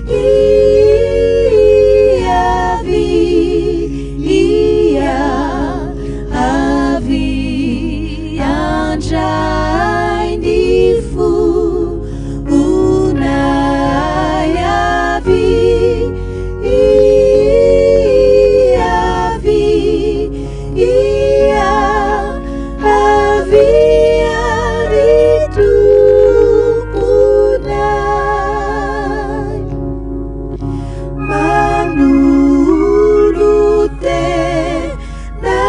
Avy ia avy andray ny fonay avy avy ia avy ary Tomponay. Manolo-tena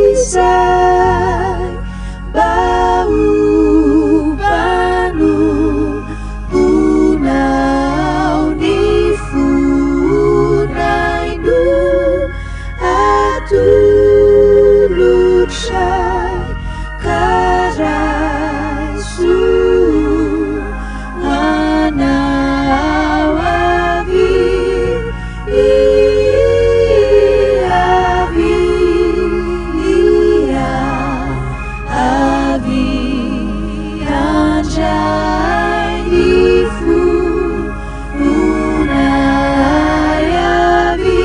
izay mba ho mpanomponao ny fonay no atolotray ka raiso anao avy avy ia avy andray ny fonay avy avy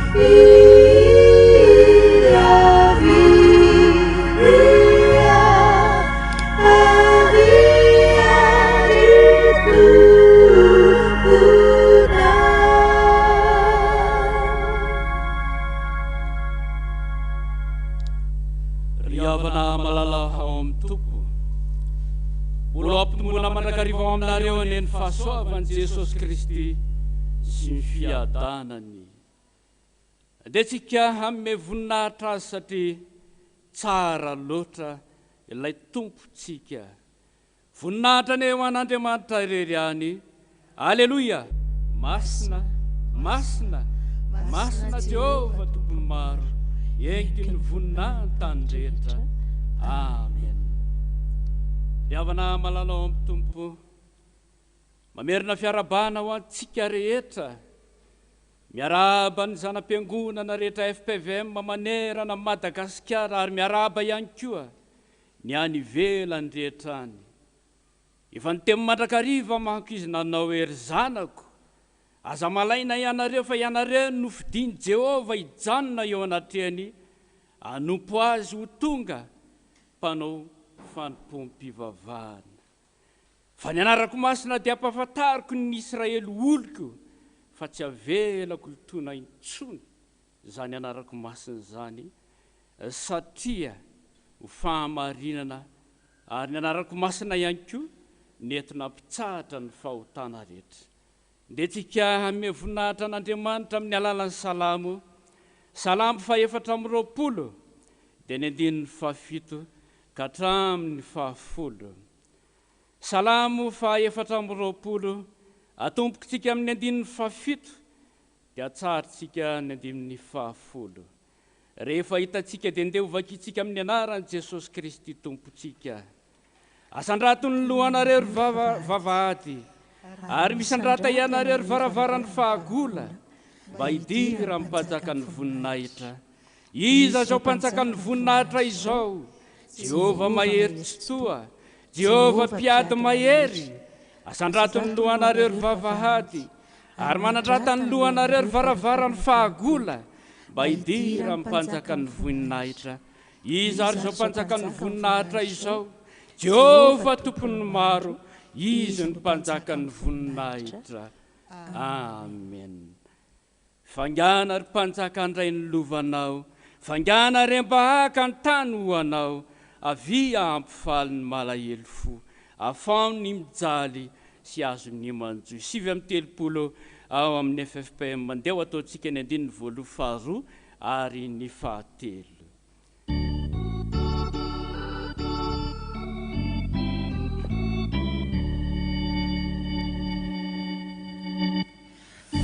ia avy ary Tomponay. Ry havana malala ao amin'ny Tompo, mbola ho ampitomboina mandrakariva ao aminareo anie ny fahasoavan'i Jesosy Kristy sy ny fiadanany. Andeha tsika hanome voninahitra Azy satria tsara loatra ilay Tompontsika. Voninahitra anie ho an'Andriamanitra irery ihany. Aleloia! Masina, masina, masina Jehovah Tompon'ny maro, enky ny voninahiny tany rehetra. Amen. Ry havana malala ao amin'ny Tompo, mamerina fiarahabana ho antsika rehetra. Miarahaba ny zana-piangonana rehetra FPVM manerana an'i Madagasikara ary miarahaba ihany koa ny any ivelany rehetra any. Efa niteny mandrakariva manko izy nanao hoe, Ry zanako, aza malaina ianareo, fa ianareo no nofidin'i Jehovah hijanona eo anatrehany hanompo azy ho tonga mpanao fanompoam-pivavahana. Fa ny anarako masina dia hampahafantariko ny Israely oloko, fa tsy havelako lotoina intsony izany anarako masina izany, satria ho fahamarinana ary ny anarako masina ihany koa nentina hampitsahatra ny fahotana rehetra. Ndeha tsika hanome voninahitra an'Andriamanitra amin'ny alalan'ny Salamo, Salamo faha-24, dia ny andininy fahafito ka hatramin'ny fahafolo. Salamo faha-24, atombokintsika amin'ny andininy fahafito dia atsaharintsika ny andininy fahafolo. Rehefa hitantsika dia ndeha hovakintsika amin'ny anaran'i Jesosy Kristy Tompontsika. Asandrato ny lohanareo ry vava, vavahady, ary misandrata ianareo ry varavaran'ny fahagola, mba hidiran'ny Mpanjakan'ny voninahitra. Iza izao Mpanjakan'ny voninahitra izao? Jehovah mahery tsitoha, Jehovah mpiady mahery. Asandrato ny lohanareo ry vavahady, Ary manandrata ny lohanareo ry varavaran'ny fahagola, mba hidiran'ny Mpanjakan'ny voninahitra. Iza ary izao Mpanjakan'ny voninahitra izao? Jehovah Tompon'ny maro, Izy no Mpanjakan'ny voninahitra. Amen. Faingàna ry Mpanjaka handray ny lovanao, faingàna re mba haka ny tany ho anao, avia hampifaly ny malahelo fo, afaho ny mijaly sy azon'ny manjo. 39 ao amin'ny ffpm. Ndeha ho ataontsika ny andininy voaloha, faharoa ary ny fahatelo.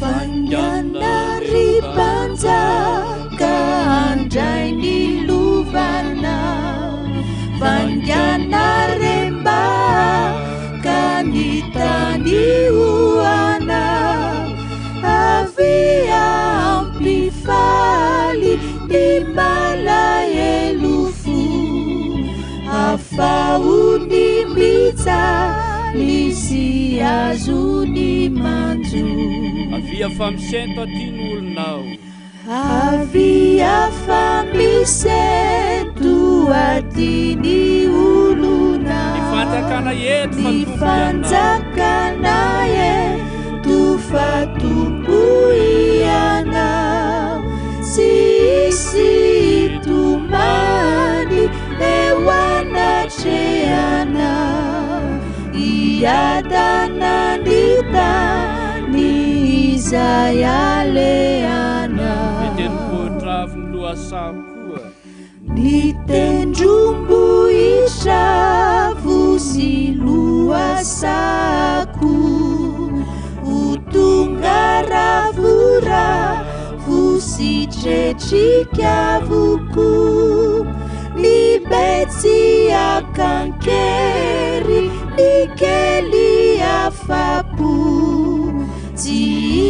Faingana ry mpanjaka handray ny lovanao, faingana re mba ka ny tany ho anao, avia hampifaly ny malahelo fo, afaho ny mijaly sy. azony manjo. Avia fa misento aty ny olonao. Avia fa misento aty ny olonao. Ny fanjakana eto fa Ny tompo ianao. fanjakana eto fa tompo ianao. Tsy hisy hitomany eo anatrehanao. Hiadana ny tany izay alehanao. Ny tendrombohitra avo ny lohasaha koa. Ny tendrombohitra avo sy lohasaha koa ho tonga ravoravo sy tretrika avokoa. Ny be tsy hakan-kery, ny kely afa-po. Tsy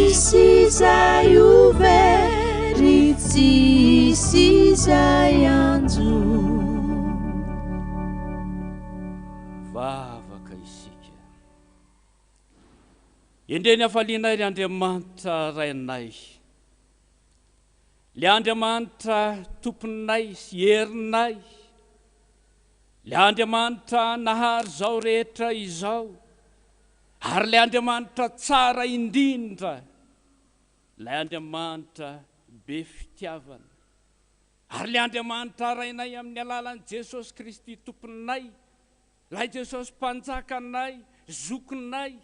hisy izay ho very, tsy hisy izay hanjo. Vavaka isika. Endrey ny hafalianay ry Andriamanitra Rainay. Ilay Andriamanitra Tomponay sy Herinay. Ilay Andriamanitra nahary izao rehetra izao. Ary ilay Andriamanitra tsara indrindra. Ilay Andriamanitra be fitiavana. Ary ilay Andriamanitra Rainay amin'ny alalan'i Jesosy Kristy Tomponay, ilay Jesosy Mpanjakanay, Zokinay,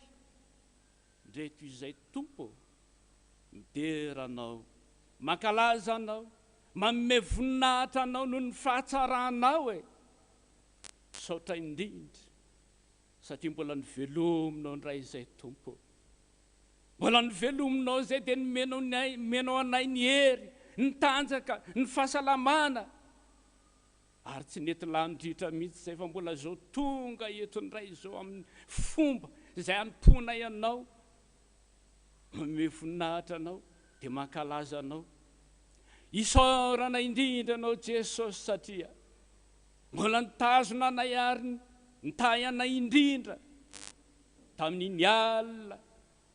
ndreto izay Tompo ô, midera Anao, mankalaza Anao, manome voninahitra Anao noho ny fahatsaranao e! Misaotra indrindra satria mbola novelominao indray izay Tompo ô. Mbola novelominao izay dia nomenao ny ay, nomenao anay ny hery, ny tanjaka, ny fahasalamana. Ary tsy nety lany ritra mihitsy izay fa mbola izao tonga eto indray izao amin'ny fomba izay hanompoanay Anao, manome voninahitra Anao dia mankalaza Anao. Isaorana indrindra Anao Jesosy satria mbola nitazona anay ary nitahy anay indrindra tamin'iny alina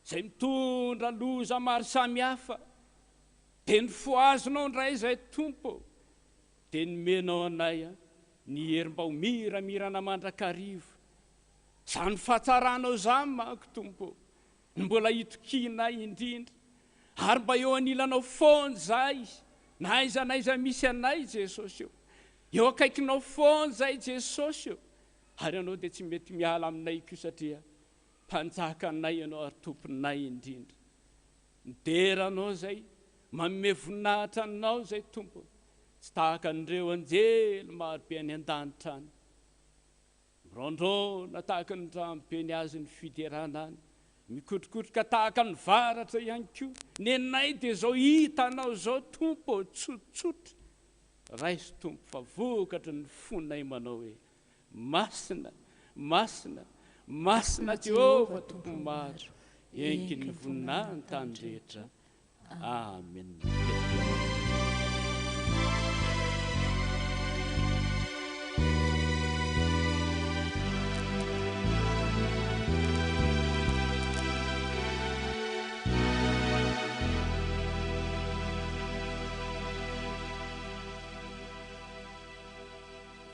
izay mitondra loza maro samihafa, dia nofohazinao indray izay Tompo ô, dia nomenao anay ny hery mba ho miramirana mandrakariva. Izany fahatsaranao izany manko Tompo ô, no mbola itokianay indrindra, ary mba eo anilanao foana izahay na aiza na aiza misy anay Jesosy ô, eo akaikinao foana izahay Jesosy ô, Ary Ianao dia tsy mety miala aminay koa satria Mpanjakanay Ianao ary Tomponay indrindra. Midera Anao izay, manome voninahitra Anao izay Tompo, tsy tahaka an'ireo anjely marobe any an-danitra any, miraondraona tahaka ny ranobe ny azy ny fiderana any, mikotrokotroka tahaka ny varatra ihany koa. Nenay dia izao hitanao izao Tompo ô, tsotsotra. Raiso Tompo fa vokatry ny fonay manao hoe, Masina, masina, masina Jehovah Tompon'ny maro, enkin'ny voninahiny tany rehetra. Amen.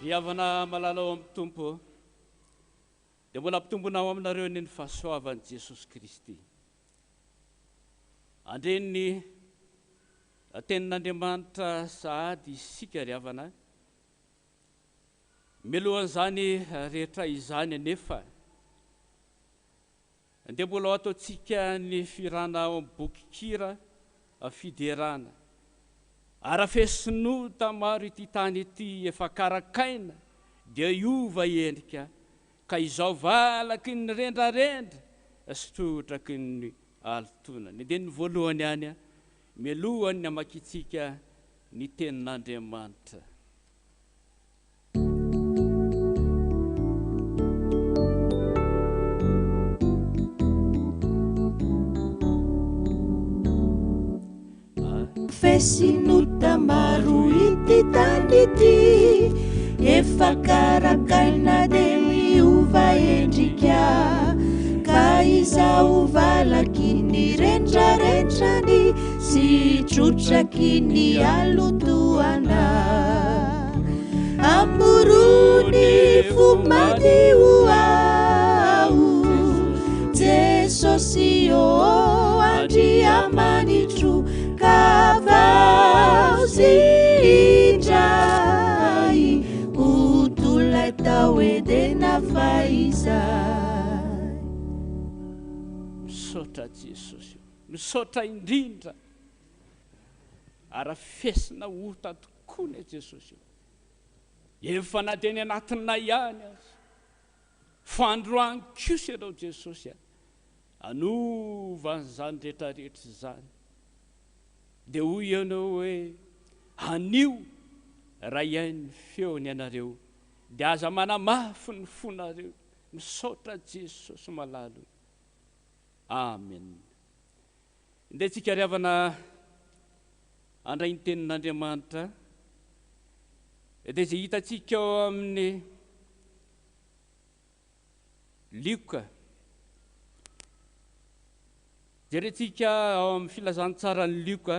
Ry havana malala ao amin'ny Tompo, dia mbola ampitombona ao aminareo anie ny fahasoavan'i Jesosy Kristy. Handre ny Tenin'Andriamanitra sahady isika ry havana. Mialohan'izany rehetra izany anefa, Dia mbola ho ataontsika ny fihirana ao amin'ny bokin-kira fiderana. Arafesin'ota maro ity tany ity efa karakaina dia hiova endrika ka izao valaky ny rendrarendra sy trotraky ny halotoana. Ny andininy voalohany ihany mialohan'ny hamakiantsika ny tenin'Andriamanitra. Fesin'ota maro ity tany ity, efa karakaina dia miova endrika, ka Fa izaho valaky ny rendrarendrany sy trotraky ny halotoana. Amorony fo madio aho, Jesosy ô Andriamanitro, ka havaozy indray ho tolay tao Edena fahizay. Misaotra Jesosy o. Misaotra indrindra. Arafesina ota tokoa ne Jesosy o. Efa na dia ny anatinay ihany aza. Fa androany kosa ianao Jesosy a. Hanova an'izany rehetrarehetra izany. Dia hoy ianao hoe, Anio, raha hihaino ny feony ianareo, dia aza manamafy ny fonareo. Misaotra Jesosy malala o. Amen. Ndeha tsika ry havana handray ny tenin'Andriamanitra dia izay hitantsika ao amin'ny Lioka. Jerentsika ao amin'ny filazantsaran'i Lioka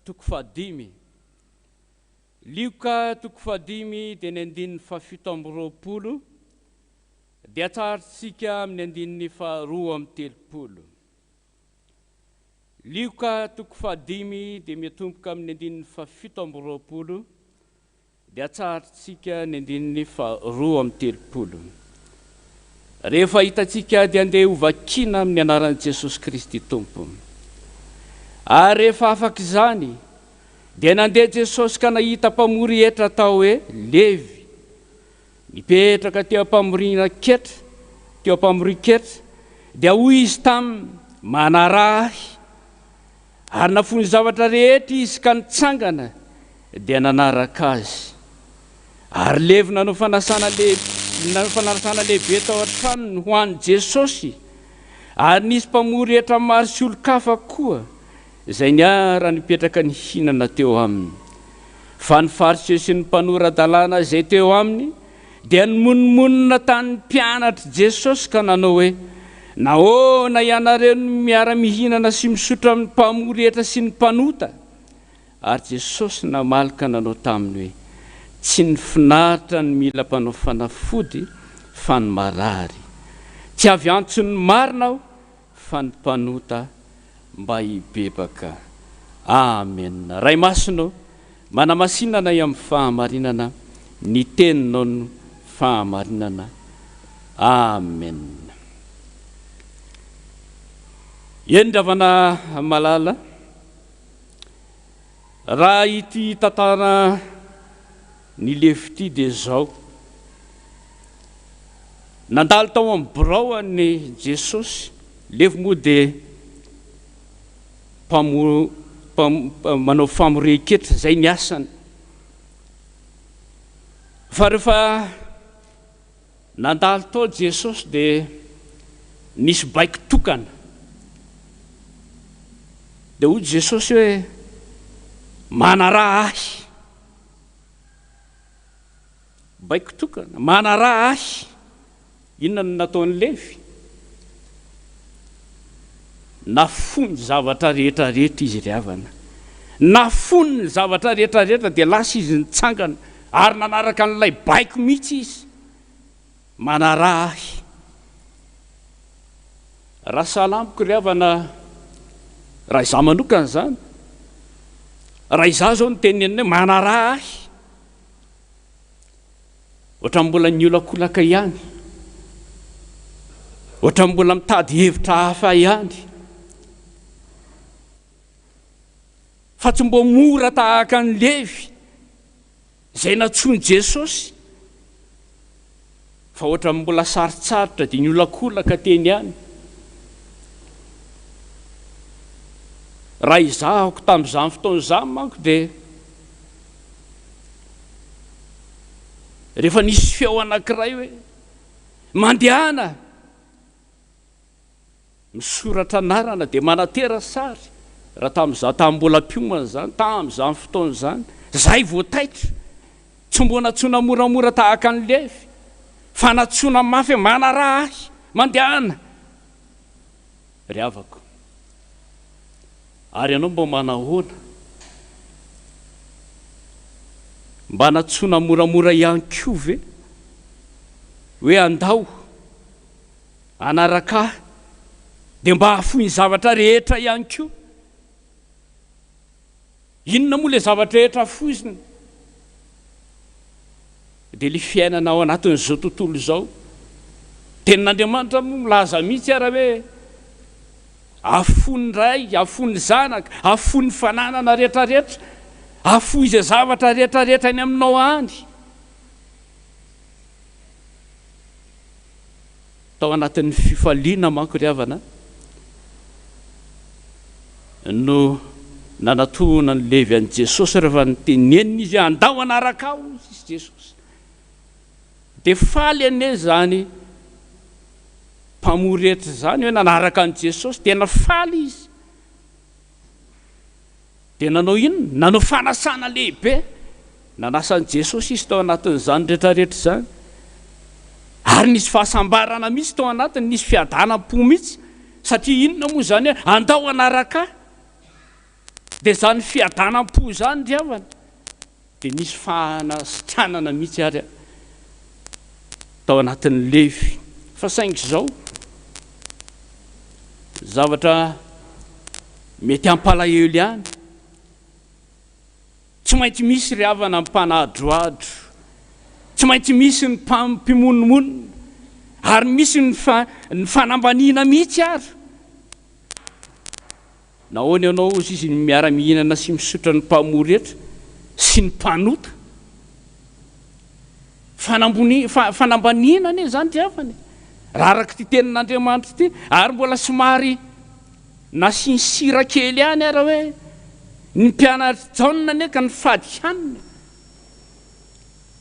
toko fahadimy. Lioka toko fahadimy dia ny andininy fahafito amby 20 dia atsaharintsika amin'ny andininy faharoa amby 30. Lioka toko fahadimy dia miatomboka amin'ny andininy fahafito amby 20 dia atsaharintsika ny andininy faharoa amby 30. Rehefa hitantsika dia andeha hovakiana amin'ny anaran'i Jesosy Kristy Tompo. Ary rehefa afaka izany dia nandeha Jesosy ka nahita mpamory hetra atao hoe Levy, nipetraka teo am-pamoriana ketra, teo am-pamorian-ketra, dia hoy izy taminy, Manaraha ahy. Ary nafoy ny zavatra rehetra izy ka nitsangana dia nanaraka azy. Ary Levy nanao fanasana lehibe, nanao fanasana lehibe tao an-tranony ho an'i Jesosy, ary nisy mpamory hetra maro sy olon-kafa koa izay niara-nipetraka nihinana teo aminy. Fa ny Fariseo sy ny mpanora-dalàna izay teo aminy dia nimonomonona tamin'ny mpianatr'i Jesosy ka nanao hoe, Nahoana ianareo no miara-mihinana sy misotro amin'ny mpamory hetra sy ny mpanota? Ary Jesosy namaly ka nanao taminy hoe, Tsy ny finaritra no mila mpanao fanafody, fa ny marary. Tsy avy antson'ny marina Aho, fa ny mpanota mba hibebaka. Amen. Ray Masina ô, manamasina anay amin'ny fahamarinana, ny Teninao no fahamarinana. Amen. Eny ry havana malala, raha ity tantara ny Levy ity dia izao, nandalo tao amin'ny birao an'i Jesosy, Levy moa dia manao famorian-ketra, izay ny asany. Fa rehefa nandalo tao Jesosy dia nisy baiko tokana. Dia hoy Jesosy hoe, Manaraha ahy. Baiko tokana, manaraha ahy. Inona no nataon'i Levy? Nafoiny ny zavatra rehetra rehetra izy ry havana. Nafoiny ny zavatra rehetra rehetra dia lasa izy nitsangana ary nanaraka an'ilay baiko mihitsy izy. Manaraha ahy. Raha sahala amiko ry havana, raha izaho manokana izany, raha izaho izao no tenenina hoe manaraha ahy, ohatran'ny mbola niolakolaka ihany, ohatran'ny mbola mitady hevitra hafa ihany, fa tsy mbo mora tahaka an'i Levy izay nantsoin'i Jesosy, fa ohatran'ny mbola sarotsarotra dia niolakolaka teny ihany. Raha izahako tamin'izany fotoana izany manko dia rehefa nisy feo anankiray hoe mandehana misoratra anarana dia manatera sary, raha tamin'izaho tamin'ny mbola mpiomana izany, tamin'izany fotoana izany, izahay vao taitra, tsy mbola nantsoina moramora tahaka an'i Levy, fa nantsoina mafy hoe manaraha ahy, mandehana. Ry havako, ary ianao mba manahoana? Mba nantsoina moramora ihany koa ve hoe andao hanaraka ahy dia mba hahafoy ny zavatra rehetra ihany koa? Inona moa ilay zavatra rehetra afoizina? Dia ilay fiainana ao anatin'izao tontolo izao. Tenin'Andriamanitra moa milaza mihitsy ara hoe afoy ny Ray, afoy ny Zanaka, afoy ny fananana rehetrarehetra, afoy izay zavatra rehetrarehetra any aminao any. Tao anatin'ny fifaliana manko ry havana no nanatohona ny levy an'i Jesosy rehefa nitenenina izy hoe andao hanaraka ahy hoy izy Jesosy. Dia faly anie izany mpamory hetra izany hoe nanaraka an'i Jesosy, tena faly izy. Dia nanao inona? Nanao fanasana lehibe. Nanasa an'i Jesosy izy tao anatin'izany rehetrarehetra izany. Ary nisy fahasambarana mihitsy tao anatiny, nisy fiadanam-po mihitsy. Satria inona moa izany hoe andao hanaraka ahy? Dia izany fiadanam-po izany ry havana, dia nisy fanasitranana mihitsy ary tao anatin'ny Levy. Fa saingy izao, zavatra mety hampalahelo ihany, tsy maintsy misy ry havana ny mpanadroadro, tsy maintsy misy ny mpimonomonona, ary misy ny ny fanambaniana mihitsy ary. Nahoana ianao hozy izy no miara-mihinana sy misotra ny mpamory hetra sy ny mpanota? Fanamboni, fa, fanambaniana anie izany ry havana e! Raha araka ity tenin'Andriamanitra ity, ary mbola somary nasiany sira kely ihany ara hoe, ny mpianatr'i Jaona anie ka nifady hanina e!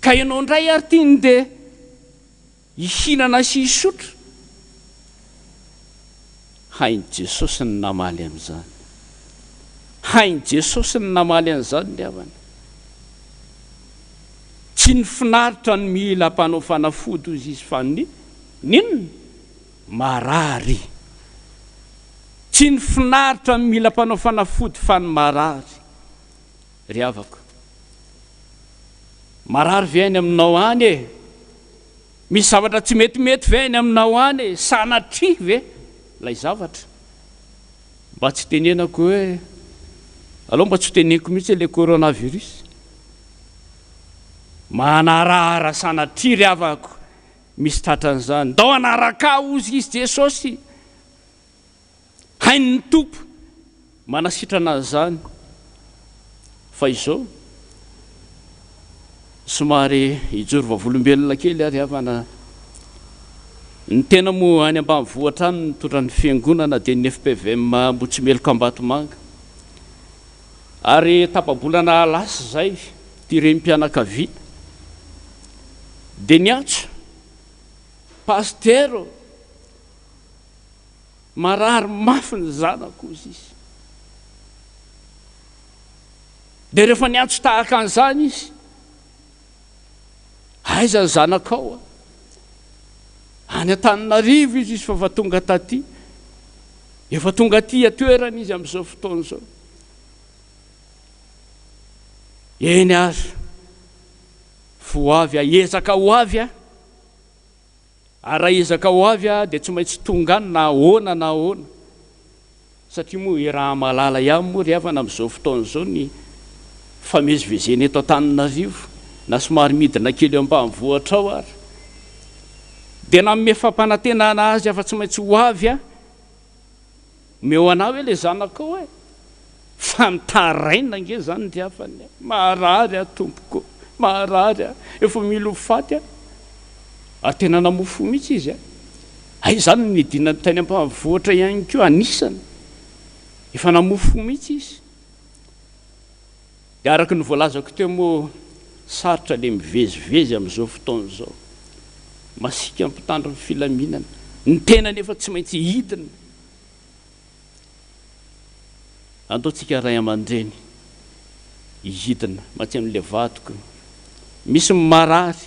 Ka ianao indray ary ity ndeha Hihinana sy hisotro? Hain'i Jesosy ny namaly an'izany. Hain'i Jesosy ny namaly an'izany ry havana. Tsy ny finaritra no mila mpanao fanafody hozy izy fa ny n'inona? Marary. Tsy ny finaritra no mila mpanao fanafody fa ny marary. Ry havako. Marary ve any aminao any e? Misy zavatra tsy metimety ve any aminao any e? Sanatria ve ilay zavatra? Mba tsy tenenako hoe, aleo mba tsy ho teneniko mihitsy ilay coronavirus. Manarahara sanatria ry havako, misy tratran'izany. Ndao hanaraka ahy hozy izy Jesosy. Hain'ny Tompo manasitrana an'izany fa izao somary hijoro vavolombelona kely ary havana ny tena moa any ambanivohitra any nitondra ny fiangonana dia ny FPVM Ambohitsimeloka Ambatomanga ary tapa-bolana lasa izay ity renim-pianakaviana dia niantso Pasitera ô! Marary mafy ny zanako, hozy izy. Dia rehefa niantso tahaka an'izany izy, Aiza ny zanakao? Any Antananarivo izy izy fa efa tonga taty. Efa tonga aty an-toerana izy amin'izao fotoana izao. Eny ary, ho avy aho, hiezaka ho avy aho. Ary raha ezaka ho avy aho dia tsy maintsy tonga any na ahoana na ahoana. Satria moa iaraha-mahalala ihany moa ry havana amin'izao fotoana izao ny fifamezivezena eto Antananarivo na somary midina kely eo ambanivohitra ao ary. Dia nanome fampanantenana azy aho fa tsy maintsy ho avy aho. Omeo anah hoe le zanakao e! Fa mitaraina ange zany ry havana e! Marary aho tompoko, marary aho, efa mila ho faty aho. Ary tena namoa fo mihitsy izy a! Hay izany no nidinany tany ambanivohitra ihany koa anisany. Efa namoa fo mihitsy izy. Dia araka ny voalazako teo moa sarotra le mivezivezy amin'izao fotoana izao. Masiaka ny mpitandro ny filaminana. Ny tena anefa tsy maintsy hidina. Andao tsika ray aman-dreny hidina mantsy amin'ilay vadiko. Misy ny marary.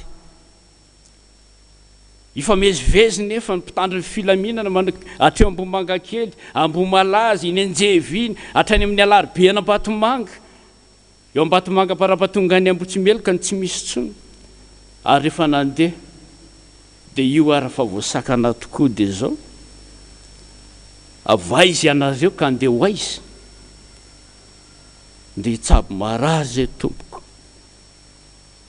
Hifamezivezy nefa ny mpitandro ny filaminana man hatreo Ambohimangakely, Ambohimalaza, iny Anjevy iny, hatrany amin'ny Alarobia an'Ambatomanga. Eo Ambatomanga amparapatonga any Ambohitsimeloka no tsy misy intsony. Ary rehefa nandeha dia io ary fa voasakana tokoa dia izao, Avy aiza ianareo ka andeha ho aiza? Ndeha hitsabo marary izay tompoko.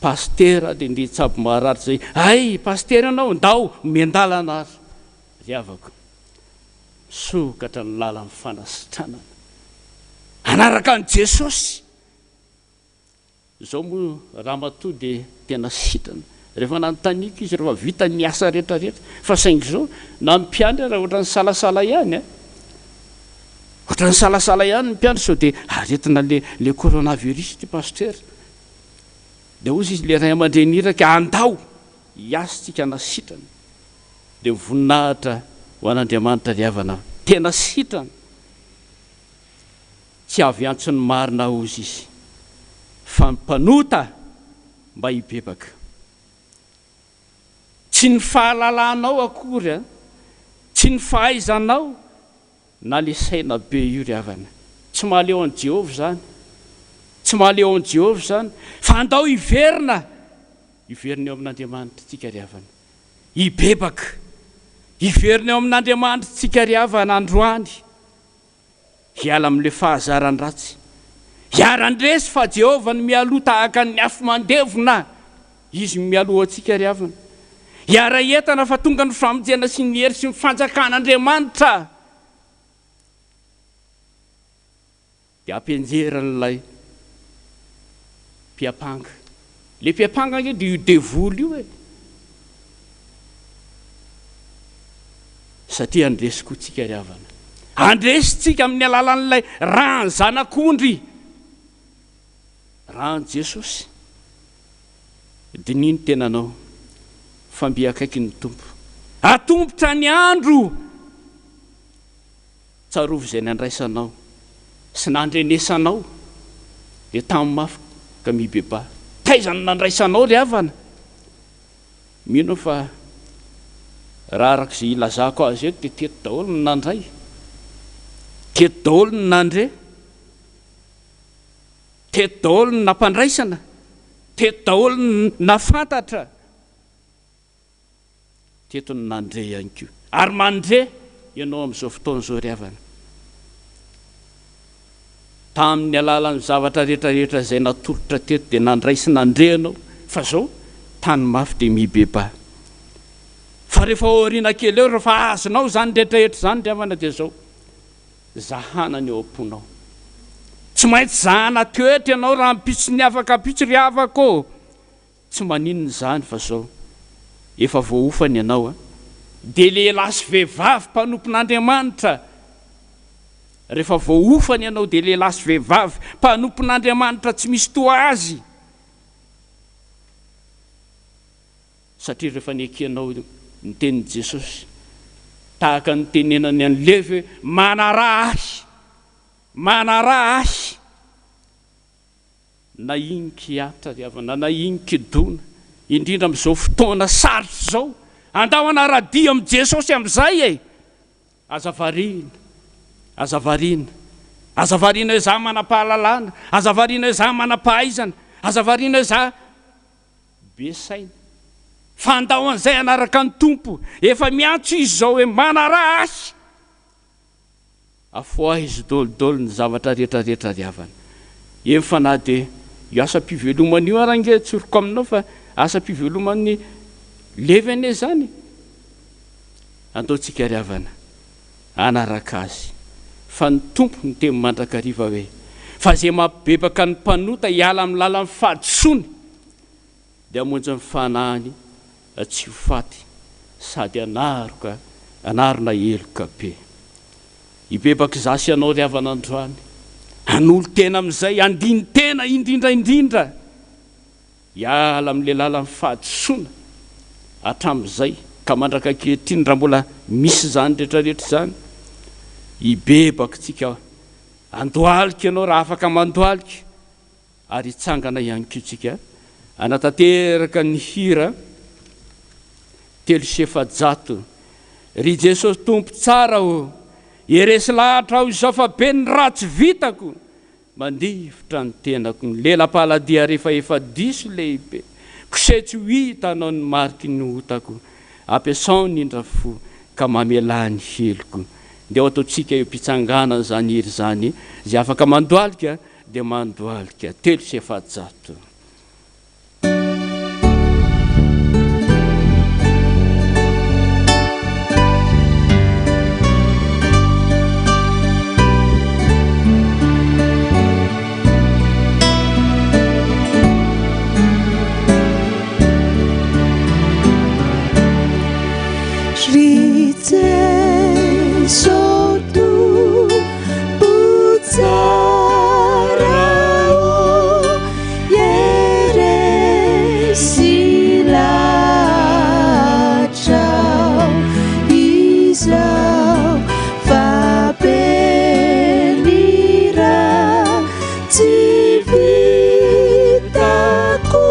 Pasitera dia ndeha hitsabo marary izay. Hay! Pasitera ianao? Ndao miandalana ary ry havako. Misokatra ny lalan'ny fanasitranana. Hanaraka an'i Jesosy. Izao moa ramatoa dia tena sitrana. Rehefa nanontaniako izy rehefa vita ny asa rehetra rehetra. Fa saingy izao na ny mpiandry ara ohatran'ny salasala ihany a. Ohatran'ny salasala ihany ny mpiandry sao dia aretina le le coronavirus ity pasitera. Dia hozy izy le ray aman-dreny iraka andao hiasa tsika hanasitrana. Dia voninahitra ho an'Andriamanitra ry havana tena sitrana. Tsy avy hiantso ny marina hozy izy fa ny mpanota mba hibebaka. Tsy ny fahalalanao akory an, tsy ny fahaizanao na le saina be io ry havana. Tsy mahaleo an'i Jehovah izany. Tsy mahaleo an'i Jehovah izany. Fa andao hiverina, hiverina eo amin'Andriamanitra tsika ry havana. Hibebaka. Hiverina eo amin'Andriamanitra tsika ry havana androany. Hiala amin'ilay fahazaran-dratsy. Hiara-handresy fa Jehovah no mialoha tahaka ny afo mandevona. Izy no mialoha antsika ry havana. Hiara-hientana fa tonga ny famonjena sy ny hery sy ny fanjakan'Andriamanitra. Dia ampianjeran'ilay mpiampanga. Ilay mpiampanga ange dia io devoly io e. Satria handresy koa tsika ry havana. Handresy tsika amin'ny alalan'ilay ràn'ny zanak'ondry. Ràn'i Jesosy. Diniho ny tenanao fa mby akaiky ny Tompo. Atombotra ny andro. Tsarovy izay nandraisanao sy nandrenesanao dia tamy mafy ka mibebaha. Taiza no nandraisanao ry havana? Mino aho fa raha araka izay ilazako azy eto dia teto daholo no nandray, teto daholo no nandre, teto daholo no nampandraisana, teto daholo no nafantatra. Teto no nandre ihany koa. Ary mandre ianao amin'izao fotoana izao ry havana. Tamin'ny alalan'ny zavatra rehetra rehetra izay natolotra teto dia nandray sy nandre ianao fa izao tany mafy dia mibebaha. Fa rehefa ao aoriana kely eo rehefa azonao izany rehetra rehetra izany ry havana dia izao zahana ny ao am-ponao. Tsy maintsy zahana toetra ianao rahampitso sy ny afaka ampitso ry havako ô. Tsy maninona izany fa zao efa voaofana ianao a! Dia lehilahy sy vehivavy mpanompon'Andriamanitra rehefa voaofana ianao dia lehilahy sy vehivavy mpanompon'Andriamanitra tsy misy toa azy satria rehefa nekenao ny tenin'i Jesosy tahaka ny nitenenany an'i Levy hoe manaraha ahy manaraha ahy Na inon-kihatra ry havana, na inon-kidona, indrindra amin'izao fotoana sarotra izao, andao hanara-dia amin'i Jesosy amin'izay e! Aza variana, aza variana, aza variana hoe za manam-pahalalana, aza variana hoe za manam-pahaizana, aza variana hoe za be saina, fa andao an'izay hanaraka ny Tompo, efa miantso Izy izao hoe manaraha Ahy! Afohahizo dolidoly ny zavatra rehetra rehetra ry havana. Eny fa na dia io asam-pivelomana io ara ange tsoriko aminao fa asam-piveloman'ny levy anie izany e. Andao tsika ry havana hanaraka azy fa ny Tompo niteny mandrakariva hoe fa izay mampibebaka ny mpanota hiala amin'ny lalan'ny fahadisoany Dia hamonjy ny fanahiny tsy ho faty sady hanaroka hanarona heloka be. Hibebaka izaho sy ianao ry havana androany, hanolo-tena amin'izay, handini-tena indrindra indrindra, hiala amin'ilay lalan'ny fahadisoana hatramin'izay ka mandraka ankehitriny raha mbola misy izany rehetra rehetra izany. Hibebaka isika, handohalika ianao raha afaka mandohalika. Ary hitsangana ihany koa tsika hanatanteraka ny hira. 403. Ry Jesosy Tompo tsara ô, eresy lahatra aho izao fa be ny ratsy vitako, mandifotra ny tenako ny lela-paladia rehefa efa diso lehibe, kose tsy ho hitanao ny mariky ny otako, ampiasao ny indra fo ka mamelà ny heloko. Ndeha ho ataontsika eo am-pitsanganana izany hira izany, izay afaka mandohalika dia mandohalika. 403. Ry Jeso Tompo tsara ô, Eresy lahatra aho izao fa be ny ratsy vitako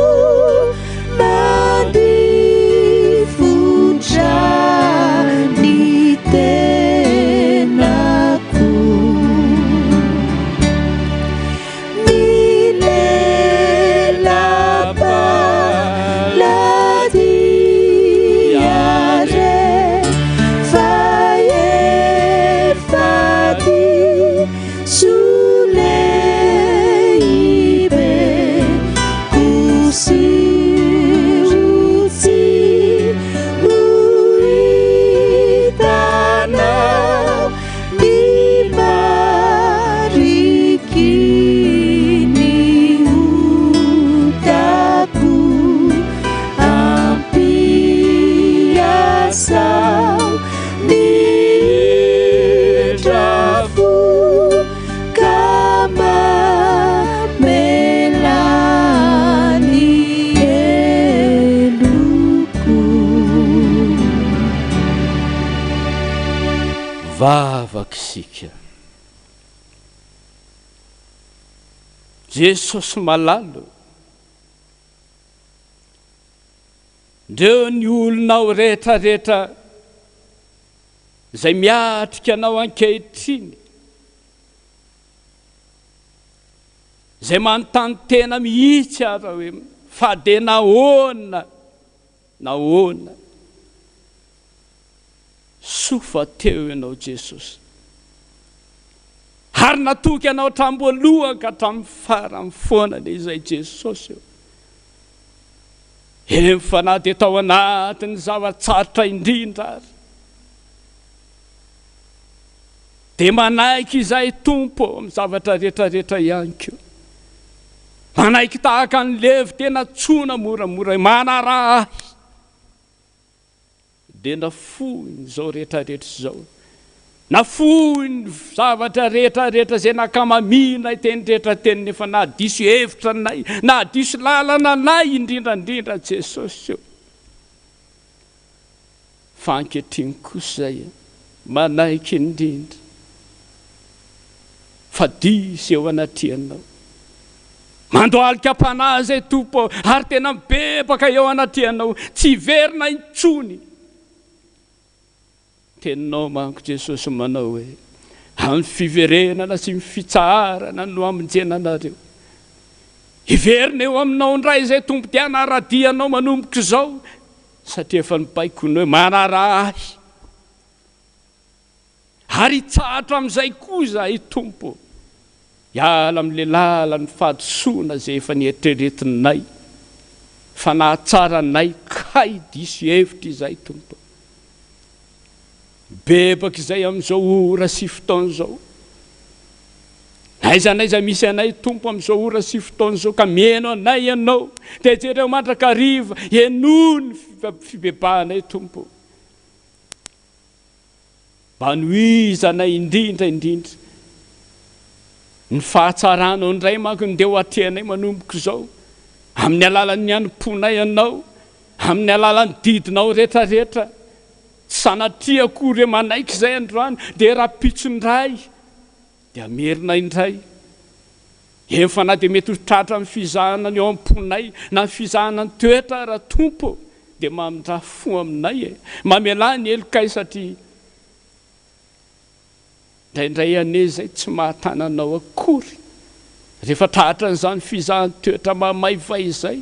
mandifotra ny tenako. Milela-paladia re fa efa diso lehibe Koseho tsy ho hitanao ny mariky ny otako. Ampiasao ny indrafo ka mamela ny heloko. Vavaka isika. Jesosy malala ô. Ndreo ny olonao rehetra rehetra izay miatrika anao ankehitriny, izay manontany tena mihitsy ara hoe fa dia nahoana, nahoana? Soa fa teo ianao Jesosy. Ary natoky anao hatramin'ny voalohany ka hatramin'ny farany foana anie izay Jesosy ô. Eny fa na dia tao anatin'ny zava-tsarotra indrindra ary dia manaiky izahay Tompo ô amin'ny zavatra rehetra rehetra ihany koa. Manaiky tahaka an'i Levy tena antsoina moramora manaraha ahy. Dia nafoiny izao rehetra rehetra izao. Nafoiny ny zavatra rehetra rehetra izay nankamamianay teny rehetra teny nefa nahadiso hevitra anay, nahadiso lalana anay indrindra indrindra Jesosy ô. Fa ankehitriny kosa izay manaiky indrindra fa diso eo anatrehanao. Mandohalika am-panahy izay Tompo ô, ary tena mibebaka eo anatrehanao, tsy hiverina intsony. Teninao manko Jesosy manao hoe, amin'ny fiverenana sy ny fitsaharana no hamonjena anareo. Hiverina eo aminao indray izay Tompo dia hanara-dia anao manomboka izao, satria efa nibaikoiny hoe manaraha ahy. Ary hitsahatra amin'izay koa izahay, Tompo ô, hiala amin'ilay lalan'ny fahadisoana izay efa nieritreretinay fa nahatsara anay, kay diso hevitra izahay, Tompo ô. Mibebaka izay amin'izao ora sy fotoana izao. N'aiza n'aiza misy anay, Tompo, amin'izao ora sy fotoana izao, ka mihaino anay Ianao, dia jereo mandrakariva, henoy ny fibebahanay, Tompo ô. Mba hanohizana indrindra indrindra ny fahatsaranao indray manko no ndeha ho atrehanay manomboka izao, amin'ny alalan'ny hanompoanay Anao, amin'ny alalan'ny didinao rehetra rehetra. Tsy sanatria akory hoe manaiky izay androany dia rahampitso indray dia hamerina indray. Eny fa na dia mety ho tratra amin'ny fizahana ny ao am-ponay na ny fizahana ny toetra ara Tompo. dia mamindrà fo aminay e! Mamelà ny helokay satria indraindray anie izay tsy mahatana anao akory rehefa tratran'izany fizahan-toetra mamaivay izay,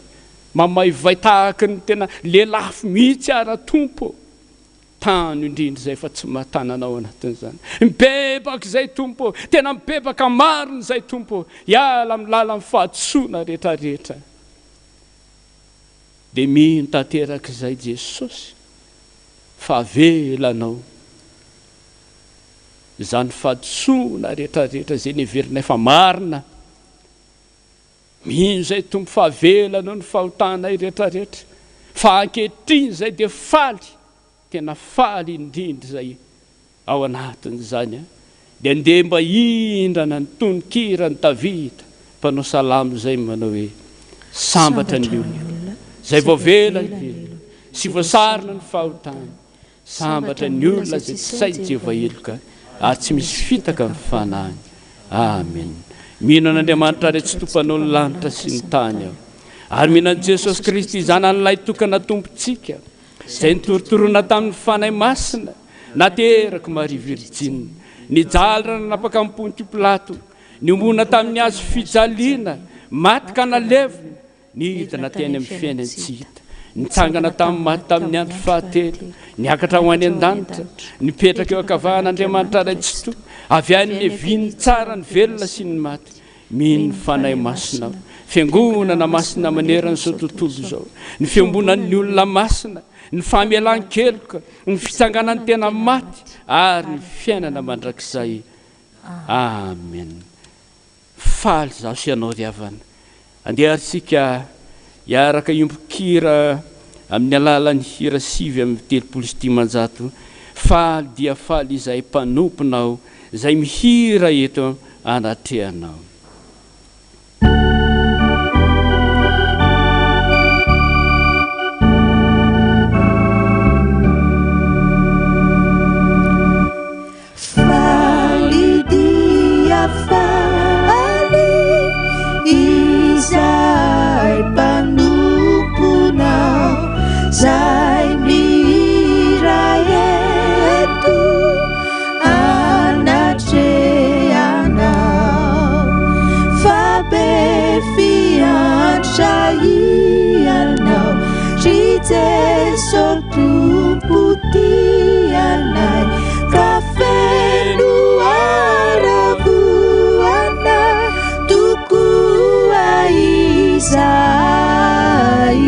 mamaivay tahaky ny tena lelafo mihitsy ara Tompo ô! Tano indrindra izay fa tsy mahatana anao anatin'izany. Mibebaka izay Tompo ô! Tena mibebaka marina izay Tompo ô! Hiala amin'ny lalan'ny fahadisoana rehetra rehetra. Dia mino tanteraka izay Jesosy fa avelanao izany fahadisoana rehetra rehetra izay neverinay fa marina. Mino izay Tompo fa avelanao ny fahotanay rehetra rehetra fa ankehitriny izay dia faly tena faly indrindra izay ao anatin'izany an dia ndeha mba hindrana ny tononkiran'i Davida mpanao salamo izay manao hoe sambatra ny olona izay voavela ny helony sy voasarona ny fahotany Sambatra ny olona izay tsy sahy Jehovah heloka ary tsy misy fitaka ny fanahiny. Amen. Mino an'Andriamanitra Ray Tsitoha Mpanao ny lanitra sy ny tany aho. Ary mino an'i Jesosy Kristy Zanany Lahitokana Tompontsika, izay nitorotoroana tamin'ny Fanahy Masina, naterak'i Maria Virjina, nijaly raha nanapaka an'i Pontio Pilato, niombona tamin'ny hazo fijaliana, maty ka nalevina, Nidina teny amin'ny fiainan-tsy hita, nitsangana tamin'ny maty tamin'ny andro fahatelo, niakatra ho any an-danitra, nipetraka eo ankavan'Andriamanitra Ray Tsitoha, avy any niaviany tsara ny velona sy ny maty. Mino ny Fanahy Masina aho, Fiangonana masina manerana izao tontolo izao, ny fiombonan'ny olona masina, ny famelan-keloka, ny fitsanganan'ny tena maty ary ny fiainana mandrakizay. Amen. Faly izaho sy ianao ry havana. Andeha ary isika hiaraka hiombon-kira amin'ny alalan'ny hira 539, Faly dia faly izahay mpanomponao izay mihira eto anatrehanao. Faly dia faly izahay mpanomponao zay mihira eto anatrehanao fa be fiantra Ianao ry Jeso Tompo tianay ka feno haravoana tokoa izahay.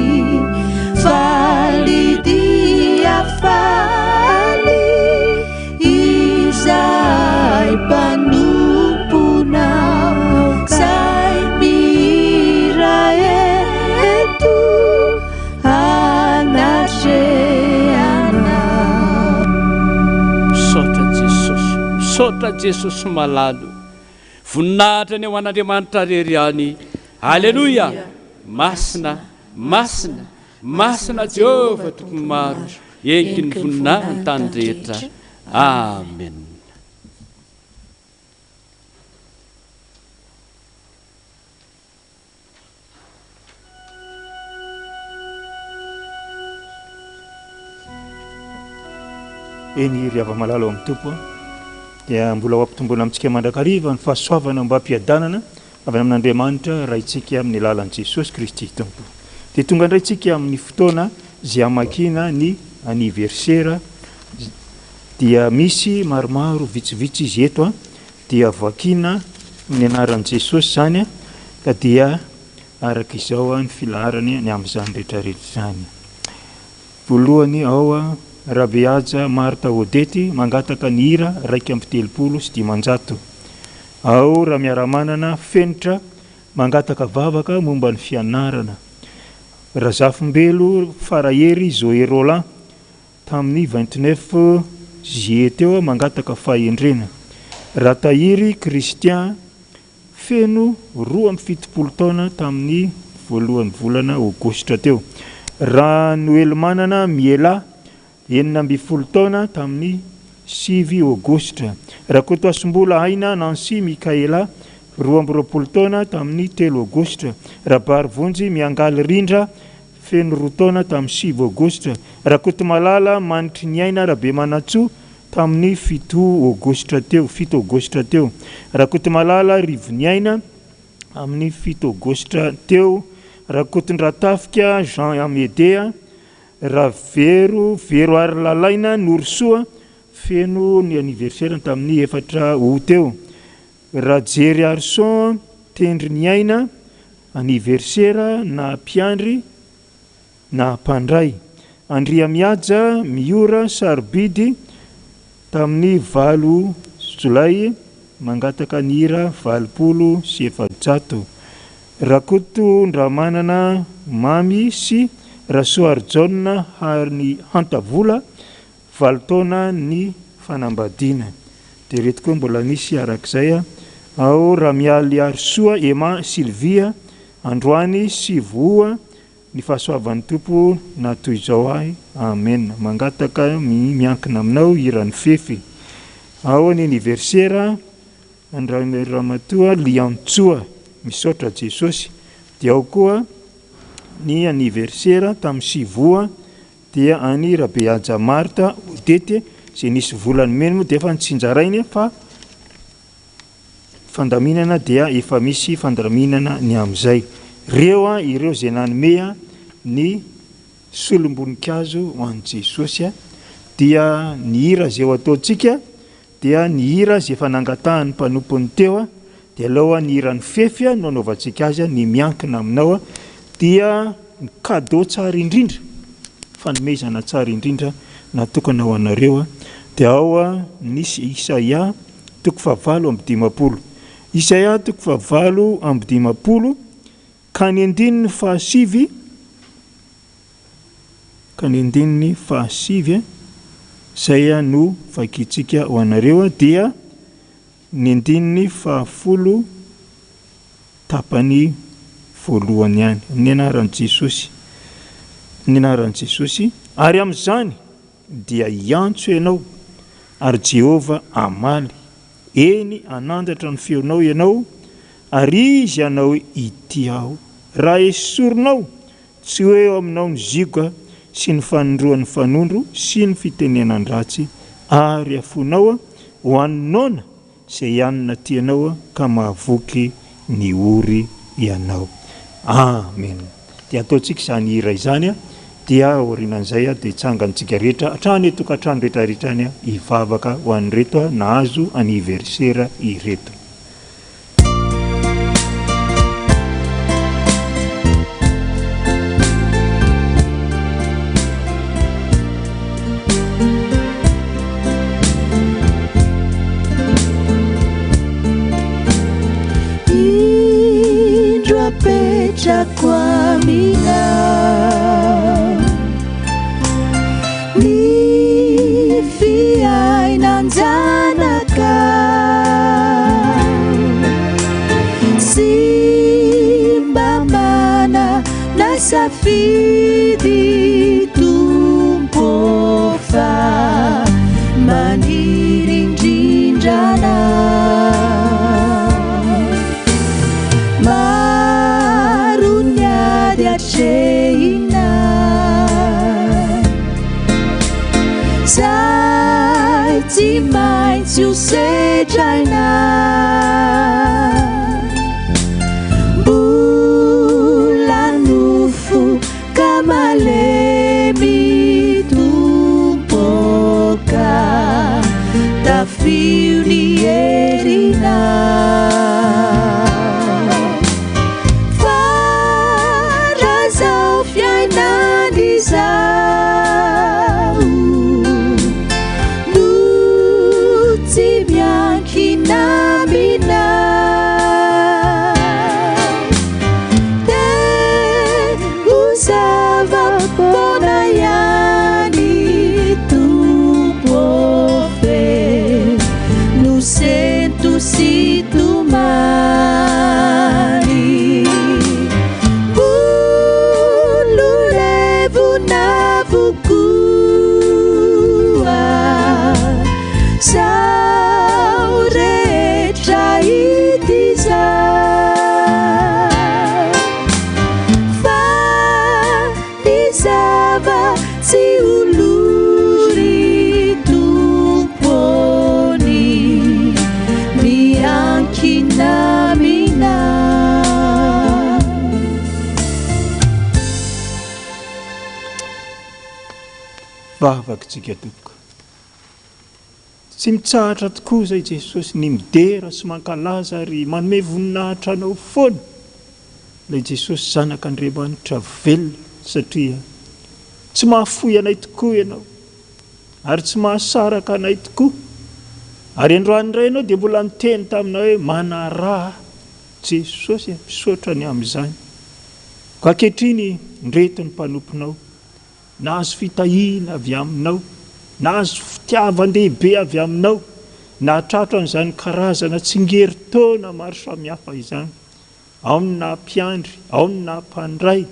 Faly dia faly izahay mpanomponao zay mihira eto. Anatrehanao. Misaotra Jesosy o. Misaotra Jesosy malala o. Voninahitra anie ho an'Andriamanitra rery ihany. Aleloia! Masina, masina, masina Jehovah Tompon'ny maro, enky ny voninahiny ny tany rehetra. Amen. Eny ry hava-malala ao amin'ny Tompo a, dia mbola ho ampitomboina amintsika mandrakariva ny fahasoavana mba hampiadanana avy amin'Andriamanitra Raintsika amin'ny alalan'i Jesosy Kristy Tompo. Dia tonga indray tsika amin'ny fotoana izay hamakiana ny anniversaire, dia misy maromaro vitsivitsy izy eto a. Dia vakiana amin'ny anaran'i Jesosy izany ka dia araka izao ny filaharany ny amin'izany rehetra rehetra izany. Voalohany ao Rabehaja Martha Odette mangataka ny hira 531. Ao Ramiaramanana Fenitra mangataka vavaka momba ny fianarana. Razafimbelo Farahery Zoé Roland Tamin'ny 29 juillet teo aho mangataka fahendrena. Ratahiry Christian, feno 72 taona tamin'ny voalohan'ny volana aogositra teo. Ranoelimanana Miela, 16 taona tamin'ny 9 aogositra. Rakotoasimbola Aina Nancy Michaela, 22 taona tamin'ny 3 aogositra. Rabarivonjy Miangaly Rindra, feno roa taona tamin'ny 9 aogositra. Rakotomalala Manitriniaina Rabemanantsoa tamin'ny 7 aogositra teo, 7 aogositra teo. Rakotomalala Rivoniaina amin'ny 7 aogositra teo. Rakotondratafika Jean Amédée, Ravero Vero Harilalaina Norosoa, feno ny anniversaire-ny tamin'ny 4 août teo. Rajery Arson Tendriniaina, anniversaire na mpiandry na mpandray. Andriamihaja Miora Sarobidy tamin'ny 8 jolay mangataka ny hira 480. Rakotondramanana Mamy sy Rasoarijaona Harny Hantavola 8 taona ny fanambadiana. Dia ireto koa mbola nisy arak'izay ao Ramialiarisoa Emma Sylvia androany 9 oa Ny fahasoavan'ny Tompo na toy izao ahy. Amen. Mangataka ny miankina aminao hiran'i Fefy. Ao ny anniversaire an-dRamatoa Ramatoa Liantsoa. Misaotra Jesosy. Dia ao koa ny anniversaire tamin'ny sivoa dia an'i Rabehaja Marthe Odette izay nisy vola nomeny moa dia efa notsinjarainy fa Fandaminana dia efa misy fandaminana ny amin'izay. Reo an ireo izay nanome an ny solom-boninkazo ho an'i Jesosy an, dia ny hira izay ho ataontsika dia ny hira izay efa nangatahan'ny mpanompony teo an, dia aleo an ny hiran'i Fefy an no anaovantsika azy an, ny miankina aminao an, dia ny cadeau tsara indrindra, fanomezana tsara indrindra natokana ho anareo an, dia ao an nisy Isaia toko fahavalo amby dimampolo. Isaia toko fahavalo amby dimampolo ka ny andininy fahasivy ka ny andininy fahasivy izay no vakintsika ho anareo dia ny andininy fahafolo tapany voalohany ihany. Amin'ny anaran'i Jesosy. Amin'ny anaran'i Jesosy. Ary amin'izany Dia hiantso ianao, ary Jehovah hamaly. Eny, hanandratra ny feonao ianao, ary Izy hanao hoe, Ity aho. Raha esorinao tsy ho eo aminao ny zioga sy ny fanindroan'ny fanondro sy ny fitenenan-dratsy, ary afoinao ho an'ny noana Izay hanina tianao ka mahavoky ny ory ianao. Amen. Dia ataontsika izany hira izany dia aorianan'izay dia hitsangantsika rehetra hatrany an-tokantrano rehetra rehetra any hivavaka ho an'ireto nahazo anniversaire ireto. Indro apetrako aminao ny fiainan-janaka sy mba manana safidy Tompo fa maniry indrindra anao. Maro ny ady atrehina Zay tsy maintsy ho sedraina Mbola nofo ka malemy Tompo ka tafio ny herinao Fa raha zao fiainana izao no tsy miankina. Mihinamina. Vavaka tsika tompoko. Tsy mitsahatra tokoa izay Jesosy ny midera sy mankalaza ary manome voninahitra Anao foana ilay Jesosy Zanak'Andriamanitra velona satria tsy mahafoy anay tokoa Ianao ary tsy mahasaraka anay tokoa ary androany indray Ianao dia mbola niteny taminay hoe manaraha Jesosy e, misaotra ny amin'izany. Koa ankehitriny ndreto ny mpanomponao Nahazo fitahiana avy aminao, nahazo fitiavan-dehibe avy aminao, nahatratra an'izany karazana tsingerin-taona maro samihafa izany. Ao ny naha mpiandry, ao ny naha mpandray,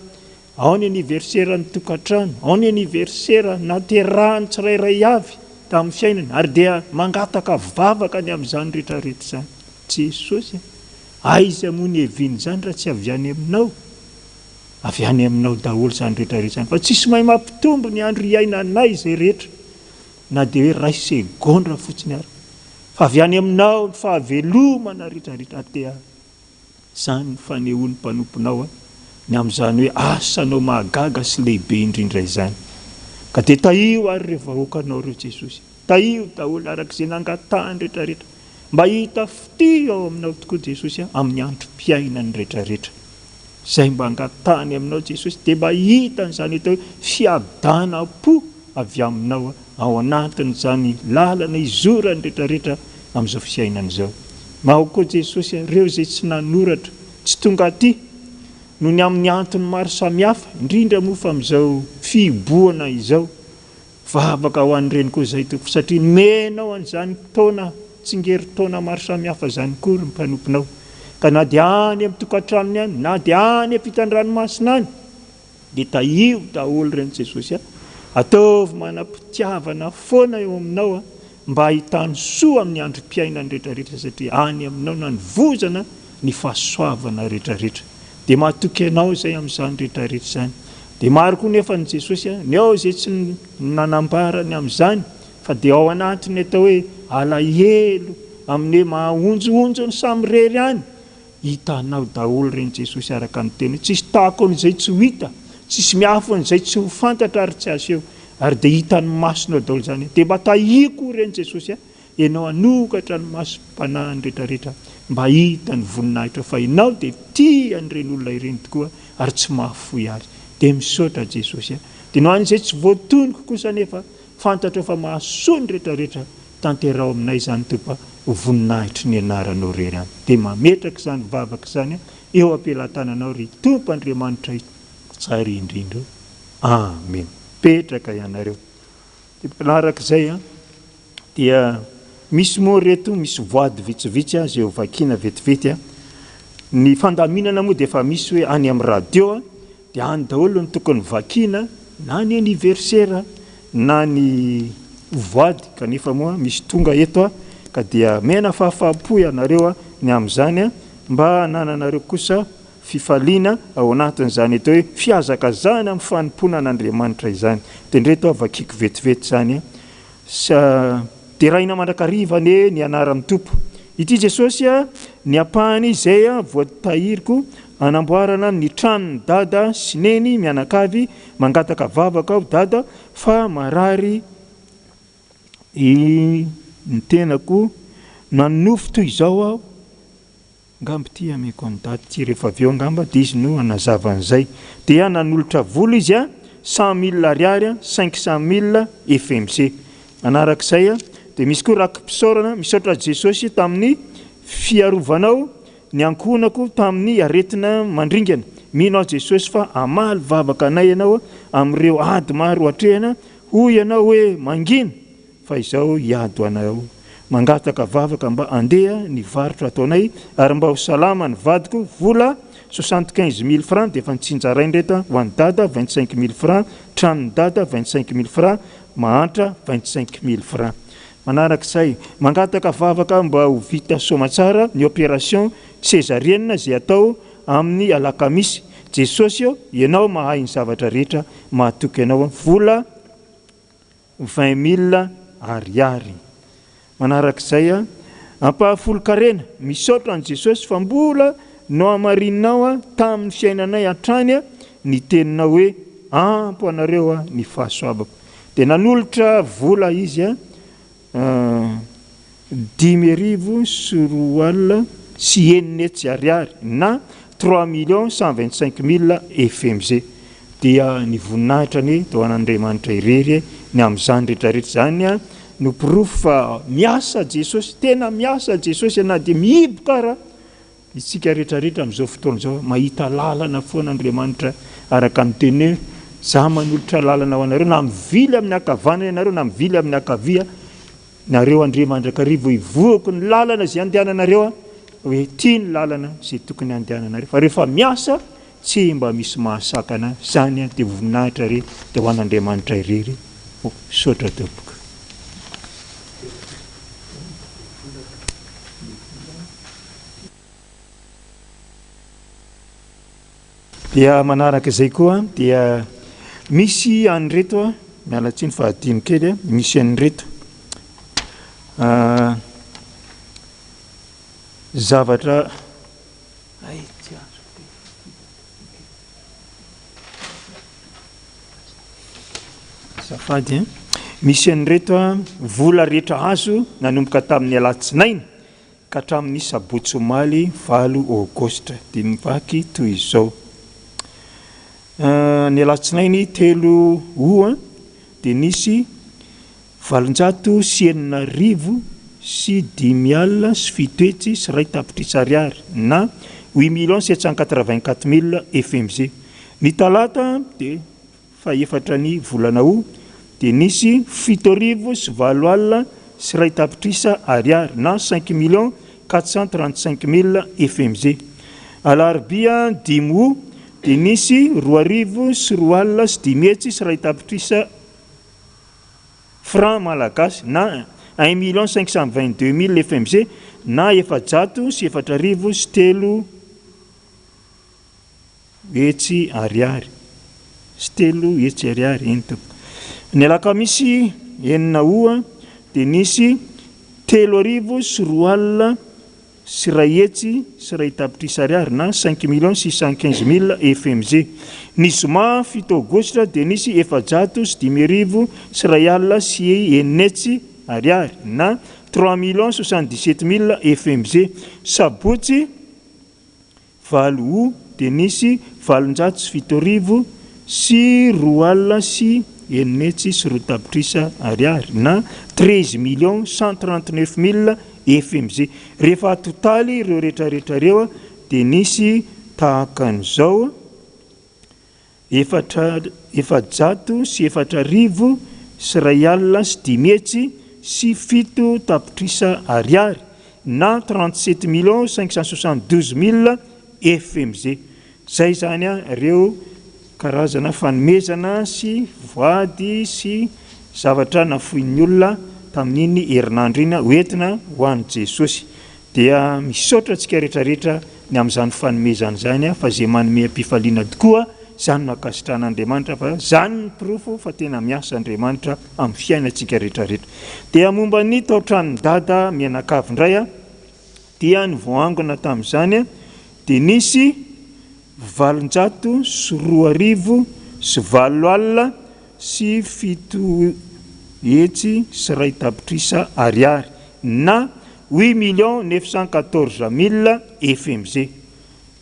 ao ny aniverseran'ny tokantrano, ao ny aniversera nahaterahan'ny tsirairay avy tamin'ny fiainany, ary dia mangataka vavaka ny amin'izany rehetrarehetra izany. Jesosy a! Aiza moa ny hevian'izany raha tsy avy any aminao? Avy any aminao daholo izany rehetra rehetra izany fa tsisy mahay mampitombo ny andro iainanay izay rehetra na dia hoe iray segondra fotsiny ary fa avy any aminao ny fahavelomana rehetra rehetra ary dia izany ny fanehoan'ny mpanomponao ny amin'izany hoe asanao mahagaga sy lehibe indrindra izany ka dia tahio ary ireo vahoakanao ireo Jesosy tahio daholo araka izay nangatahany rehetra rehetra mba hahita fitia ao aminao tokoa Jesosy amin'ny androm-piainany rehetra rehetra Izay mba angatahany aminao Jesosy dia mba hita an'izany atao hoe fiadanam-po avy aminao ao anatin'izany lalana izorany retraretra amin'izao fiainana izao. Mao koa Jesosy a, ireo izay tsy nanoratra, tsy tonga aty noho ny amin'ny antony maro samihafa, indrindra moa fa amin'izao fihibohana izao, Vavaka ho an'ireny koa izay Tompo satria nomenao an'izany taona tsingerin-taona maro samihafa izany koa ry mpanomponao ka na dia any amin'ny tokantranony any na dia any ampitan-dranomasina any dia tahio daholo ireny Jesosy a! Ataovy manam-pitiavana foana eo aminao a! mba hahitany soa amin'ny androm-piainany rehetrarehetra satria any aminao nanovozana ny fahasoavana rehetrarehetra. Dia mahatoky anao izay amin'izany rehetrarehetra izany. Dia maro koa nefa ny Jesosy a, ny ao izay tsy nanambara ny amin'izany fa dia ao anatin'ny atao hoe alahelo amin'ny hoe mahaonjohonjo ny samirery any. Hitanao daholo ireny Jesosy araka ny teny hoe tsisy takon'izay tsy ho hita, tsisy miafon'izay tsy ho fantatra ary tsy aseho. Ary dia hitan'ny masonao daholo izany. Dia mba tahiko ireny Jesosy a. Ianao hanokatra ny masom-panahiny rehetrarehetra mba hahita ny voninahitrao fa Ianao dia tia an'ireny olona ireny tokoa ary tsy mahafoy azy. Dia misaotra Jesosy a! Dia no an'izay tsy voatonoko kosa anefa fantatrao fa mahasoa ny rehetrarehetra, tanteraho aminay izany Tompo a, ho voninahitry ny anaranao irery ihany. Dia mametraka izany vavaka izany aho eo am-pelatananao ry Tompo Andriamanitra tsara indrindra o. Amen. Mipetraka ianareo. Dia manaraka izay an, dia misy moa reto misy voady vitsivitsy an, izay ho vakiana vetivety an. Ny fandaminana moa dia efa misy hoe any amin'ny radio an, dia any daholo no tokony vakiana na ny anniversaire na ny voady, kanefa moa misy tonga eto an, ka dia mena fahafaham-po ianareo an ny amin'izany an, mba hanananareo kosa Fifaliana ao anatin'izany atao hoe fihazakazahana amin'ny fanompoana an'Andriamanitra izany. Dia indreto aho vakiko vetivety izany an. Sa deraina mandrakariva anie ny anaran'ny Tompo. Ity Jesosy a, ny ampahany izay voatahiriko hanamboarana ny tranon'i Dada sy Neny mianakavy, mangataka vavaka aho Dada fa marary i ny tenako, nanonofy toy izao aho, Angamba ity ameko an'i Dada ity rehefa avy eo angamba dia izy no hanazava an'izay. Dia nanolotra vola izy a, 100 mille ariary a, 500 mille FMC. Manarak'izay a, dia misy koa raki-pisaorana, misaotra Jesosy tamin'ny fiarovanao ny ankohonako tamin'ny aretina mandringana. Mino aho Jesosy fa hamaly vavaka anay Ianao amin'ireo ady maro atrehina, hoy Ianao hoe mangina. Fa izao hiady ho anareo. Mangataka vavaka mba andeha ny varotra ataonay ary mba ho salama ny vadiko, vola 75 mille francs dia efa nitsinjarainy reto ho an'i dada 25 mille francs, tranon'i dada 25 mille francs, mahantra 25 mille francs. Manarak'izay, mangataka vavaka mba ho vita soamatsara ny opération césarienne izay atao amin'ny alakamisy. Jesosy ô, Ianao mahay ny zavatra rehetra, mahatoky Anao aho. Vola. 20 mille ariary. Manarak'izay, Ampahafolon-karena, Misaotra an'i Jesosy fa mbola nohamarininao tamin'ny fiainanay hatrany ny teninao hoe ampy ho anareo ny fahasoavako. Dia nanolotra vola izy 625 ariary na 3 125 000 fmg. Dia ny voninahitra anie dia ho an'Andriamanitra irery ny amin'izany rehetra rehetra izany no porofo fa miasa Jesosy, tena miasa Jesosy na dia mihiboka ara isika rehetra rehetra amin'izao fotoana izao, mahita lalana foana Andriamanitra araka ny teny hoe za manolotra lalana ho anareo na mivily amin'ny ankavanana ianareo na mivily amin'ny ankavia nareo andre mandrakariva hivoako ny lalana izay andehananareo hoe ity ny lalana izay tokony andehananareo fa rehefa miasa tsy mba misy mahasakana izany dia voninahitra re dia ho an'Andriamanitra irery. Misaotra tompoko. Dia manaraka izay koa dia misy an'ireto, miala tsiny fa adino kely, misy an'ireto zavatra Hay tsy azoko be Azafady eh. Misy an'ireto vola rehetra azo nanomboka tamin'ny alatsinainy ka hatramin'ny sabotsy omaly 8 aogositra dia mivaky toy izao. Ny alatsinainy 3 août dia nisy 760 700 ariary na 8 784 000 fmg. Ny talata dia fahefatra ny volana août dia nisy 780 000 ariary na 5 435 000 fmg. Alarobia 5 août dia nisy 22 501 franc malagasy na 1 522 000 fmg na 304 300 ariary sy 300 ariary eny tompoko. Ny alakamisy 6 août dia nisy 31 201 ariary na 5 615 000 fmg. Ny zoma 7 aogositra dia nisy 405 600 ariary na 3 077 000 fmg. Sabotsy 8 août dia nisy 807 602 ariary na 13 139 000 fmg. Rehefa atotaly ireo rehetrarehetra ireo dia nisy tahaka an'izao: 404 507 ariary na 37 572 000 fmg. Zay zany ireo karazana fanomezana sy voady sy zavatra nafoin'ny olona tamin'iny herinandro iny hoentina ho an'i Jesosy. Dia misaotra antsika rehetrarehetra ny amin'izany fanomezana izany fa izay manome am-pifaliana tokoa izany no ankasitrahan'Andriamanitra fa izany ny porofo fa tena miasa Andriamanitra amin'ny fiainantsika rehetrarehetra. Dia momba ny tao-tranon'i Dada mianakavy indray dia ny voaangona tamin'izany dia nisy 880 700 ariary na 8 914 000 fmg.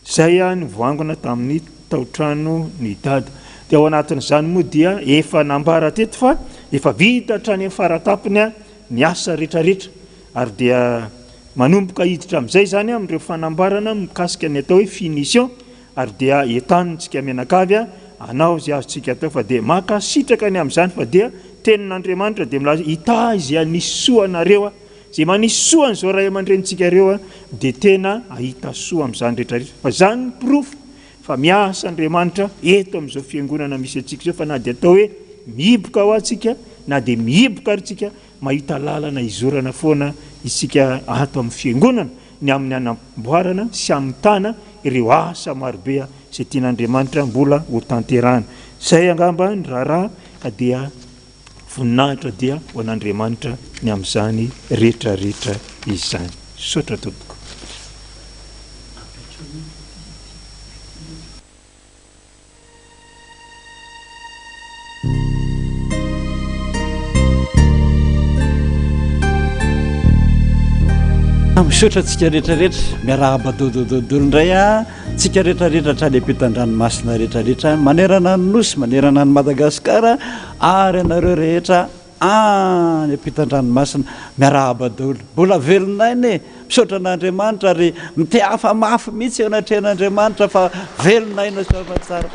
Zay ny voaangona tamin'ny tao-trano ny Dada. Dia ao anatin'izany moa dia efa nambara teto fa efa vita hatrany amin'ny faratapony ny asa rehetrarehetra ary dia manomboka hiditra amin'izay izany amin'ireo fanambarana mikasika ny atao hoe finition ary dia entanintsika mianakavy anao izay azontsika atao fa dia mankasitraka ny amin'izany fa dia tenin'Andriamanitra dia milaza hitahy izay hanisy soa anareo izay manisy soa an'izao ray aman-drenintsika ireo dia tena hahita soa amin'izany rehetrarehetra fa izany ny porofo fa miasa Andriamanitra eto amin'izao fiangonana misy antsika izao fa na dia atao hoe mihiboka ho antsika na dia mihiboka ary tsika mahita lalana izorana foana isika ato amin'ny fiangonana ny amin'ny hanamboarana sy hamitana ireo asa marobe izay tian'Andriamanitra mbola ho tanterahana. Izay angamba ny raharaha ka dia voninahitra dia ho an'Andriamanitra ny amin'izany rehetrarehetra izany. Misaotra tompoko. Misaotra antsika rehetra rehetra, miarahaba dodododolo indray a, tsika rehetra rehetra hatrany ampitan-dranomasina rehetra rehetra manerana ny nosy, manerana an'i Madagasikara ary anareo rehetra any ampitan-dranomasina, miarahaba daholo. Mbola velon'aina e! Misaotra an'Andriamanitra ary mitehafa mafy mihitsy eo anatrehan'Andriamanitra fa velon'aina soa aman-tsara.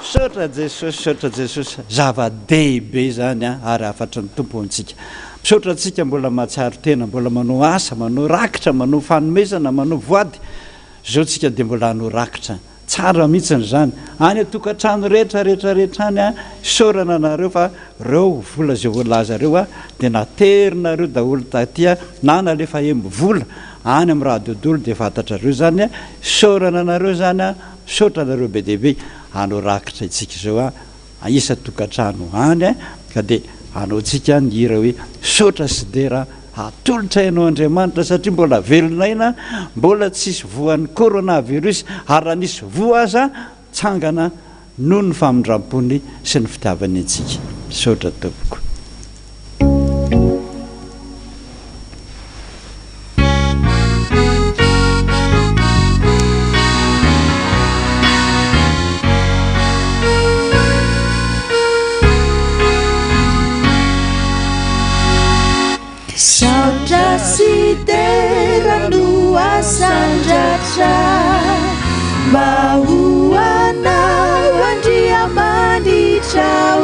Misaotra Jesosy, misaotra Jesosy. Zava-dehibe izany an, ary hafatry ny Tompo ho antsika. Misaotra antsika mbola mahatsiaro tena, mbola manao asa, manao rakitra, manao fanomezana, manao voady. Izao tsika dia mbola hanao rakitra. Tsara mihitsiny izany. Any an-tokantrano rehetra rehetra rehetra any an, isaorana anareo fa reo vola izay voalaza reo an, dia naterinareo daholo taty an, na nalefa embo vola any amin'ny radio daholo dia fantatrareo izany an, isaorana anareo izany an, misaotra anareo be dia be, hanao rakitra isika izao an, isan-tokantrano any ka dia hanaontsika ny hira hoe Misaotra sy dera atolotra ianao Andriamanitra satria mbola velon'aina, mbola tsisy voan'ny coronavirus ary raha nisy voa aza tsangana noho ny famindram-pony sy ny fitiavany antsika. Misaotra tompoko. Saotra sy dera no asandratra mba ho anao Andriamanitra ô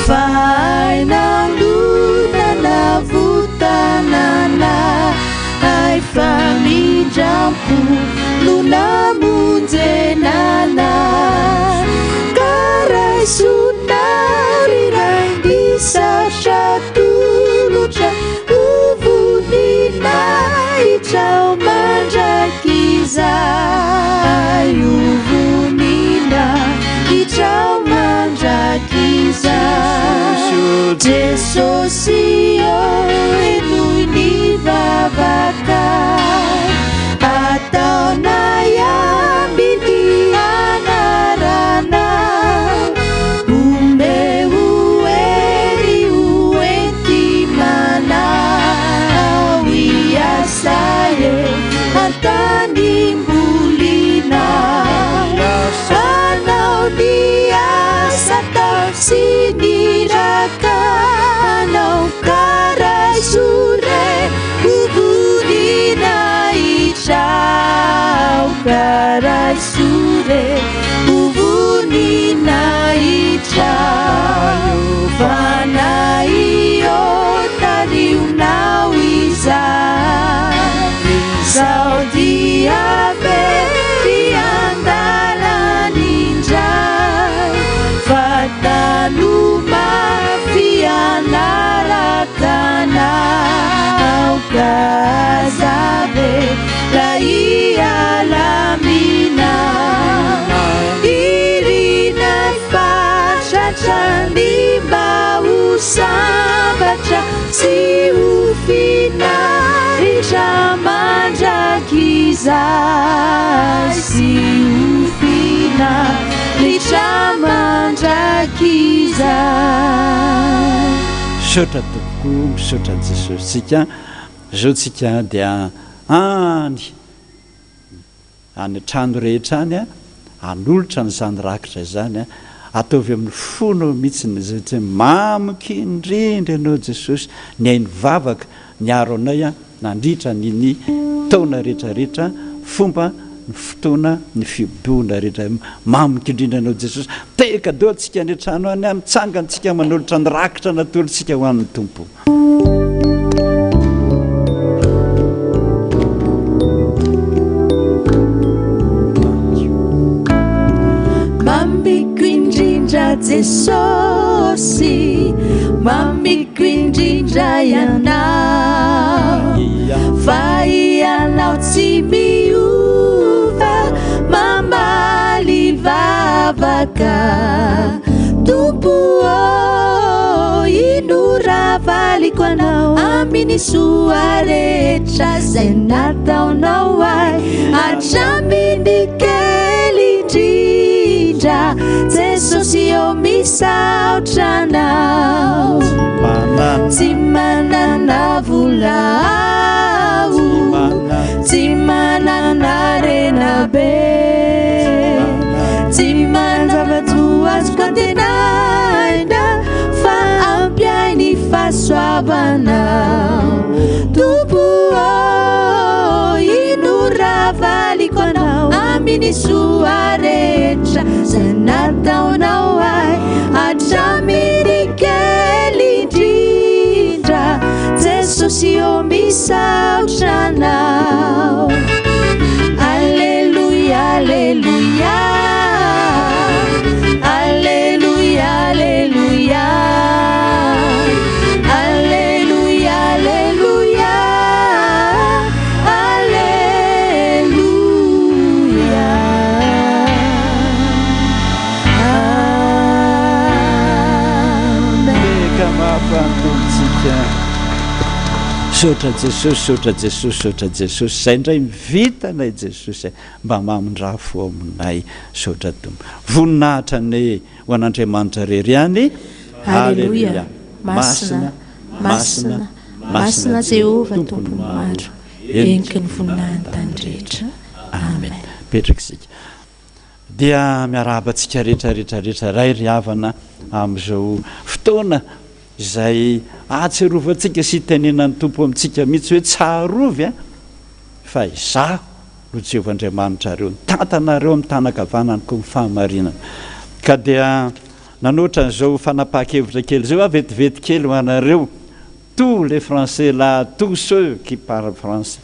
fa hainao no nanavotana anay famindrampo no namonjena anay ka raisonao ry Rain-disarotra atolotra ho voninahitrao mandrakizay ho voninahitrao mandrakizay Jesosy ô henoy ny vavakay ataonay ambin'ny anaranao omeo hery ho enti-manao hiasa e an-tanimbolina hanao ny asa atao sy ny iraka hanao ka raiso re ho voninahitrao ka raiso re ho voninahitrao Fanahy ô tarihonao izahay sao dia very an-dalana indray fa tano mafy hanaraka anao ka aza avela hiala aminao Irinay fatratra ny mba ho sambatra sy ho finaritra mandrakizay sy ho finaritra mandrakizay. Misaotra tompoko, misaotra an'i Jesosy tsika, zao tsika dia any. Any an-trano rehetra any, hanolotra an'izany rakitra izany, ataovy amin'ny fonao mihitsy ny izay tsy mamiko indrindra ianao Jesosy, nihaino vavaka, niaro anay nandritra ny ny taona rehetra rehetra, fomba, ny fotoana, ny fihibohana rehetra, mamiko indrindra ianao Jesosy. Tehaka daholo tsika any an-trano any, mitsangana tsika manolotra ny rakitra natolotsika ho an'ny Tompo. Mamiko indrindra Jesosy, mamiko indrindra Ianao, fa Ianao tsy miova, mamaly vavaka. Tompo ô, ino ravaliko Anao. Amin'ny soa rehetra izay nataonao ahy hatramin'ny kely indrindra Jesosy ô misaotra anao Tsy manana vola aho Tsy manana harena be Tsy manan-java-tsoa azoko antenaina Fa ampy ahy ny fahasoavanao Tompo ô Ino raha valiko anao Amin'ny soa rehetra Izay nataonao ahy Hatramin'ny kely indrindra Jesosy ô misaotra anao Aleloia aleloia Aleloia aleloia Aleloia aleloia Aleloia Amen. Beka mafy ny Tompontsika. Misaotra Jesosy, misaotra Jesosy, misaotra Jesosy. Izay indray vitanay Jesosy. Mba mamindrà fo aminay. Misaotra Tompo. Voninahitra anie ho an'Andriamanitra irery ihany. Aleloia. Masina, masina, masina Jehovah Tompon'ny maro. Heniky ny voninahiny tany rehetra. Amen. Mipetraka isika. Dia miarahaba antsika rehetra rehetra rehetra ray ry havana amin'izao fotoana izay ahatsiarovantsika sy itenenan'ny Tompo amintsika mihitsy hoe tsarovy a fa izaho no Jehovah Andriamanitrareo nitantana anareo amin'ny tanan-kavanany koa ny fahamarinana. Ka dia nanoatra an'izao fanapahan-kevitra kely izao aho vetivety kely ho anareo tous les français là tous ceux qui parlent français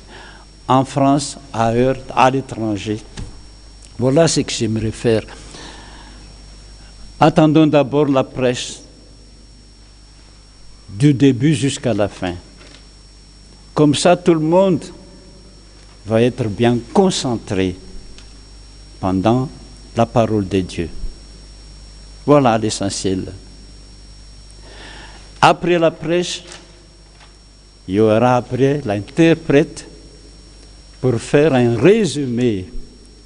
en France, ailleurs, à l'étranger. Voilà ce que j'aimerais faire. Attendons d'abord la presse du début jusqu'à la fin. Comme ça, tout le monde va être bien concentré pendant la parole de Dieu. Voilà l'essentiel. Après la prêche, il y aura après l'interprète pour faire un résumé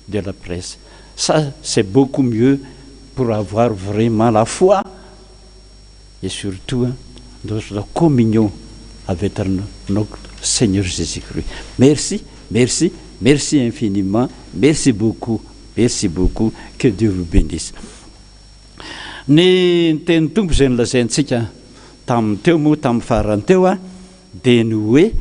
de la presse. Ça, c'est beaucoup mieux pour avoir vraiment la foi et surtout notre communion avec notre Seigneur Jésus-Christ. Merci, merci, merci infiniment, merci beaucoup, merci beaucoup, que Dieu vous bénisse. Ny tenin'ny Tompo izay nolazaintsika tamin'ny teo moa tamin'ny farany teo dia ny hoe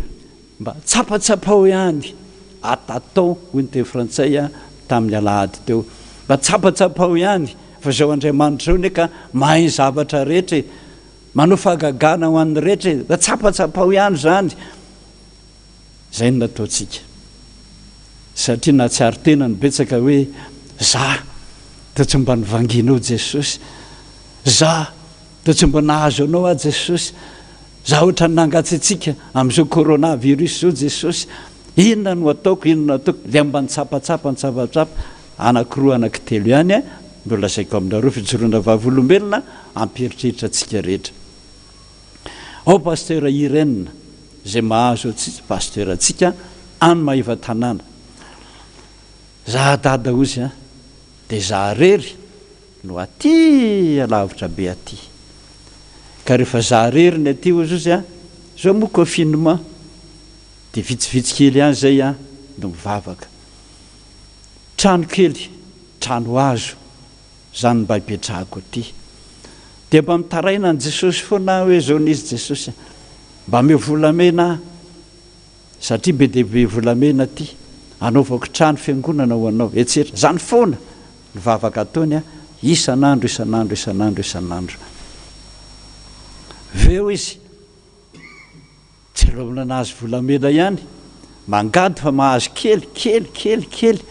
mba tsapatsapao ihany, à tâtons hoy ny teny frantsay tamin'ny alahady teo, mba tsapatsapao ihany fa izao Andriamanitra izao anie ka mahay ny zavatra rehetra e, manao fahagagana ho an'ny rehetra e, mba tsapatsapao ihany izany. Izay no nataontsika. Satria nahatsiaro tena ny betsaka hoe za toa tsy mba nivangianao Jesosy, za toa tsy mba nahazo anao aho Jesosy, za ohatran'ny nangatsiatsiaka amin'izao corona virus izao Jesosy, inona no ataoko, inona no ataoko, dia mba nitsapatsapa, nitsapatsapa, anankiroa, anankitelo ihany no lazaiko aminareo, fijoroana vavolombelona hampieritreritra antsika rehetra. Ao Pasteur Irène izay mahazo antsika, Pasteur antsika any Maevatanàna. Za dada ozy an, dia za rery no aty alavitra be aty. Ka rehefa za rery ny aty ozy ozy an, zao moa confinement dia vitsivitsy kely ihany zay an no mivavaka. Trano kely, trano hazo. Zany mba ipetrahako aty. Dia mba mitaraina an'i Jesosy foana aho hoe zao nisy Jesosy a! Mba ameo volamena aho satria be dia be volamena aty, anaovako trano fiangonana ho anao, etsetra. Zany foana ny vavaka ataony a, isan'andro, isan'andro, isan'andro, isan'andro. Veo izy. Tsy ireo mbola nahazo volamena ihany, mangady fa mahazo kely, kely, kely, kely,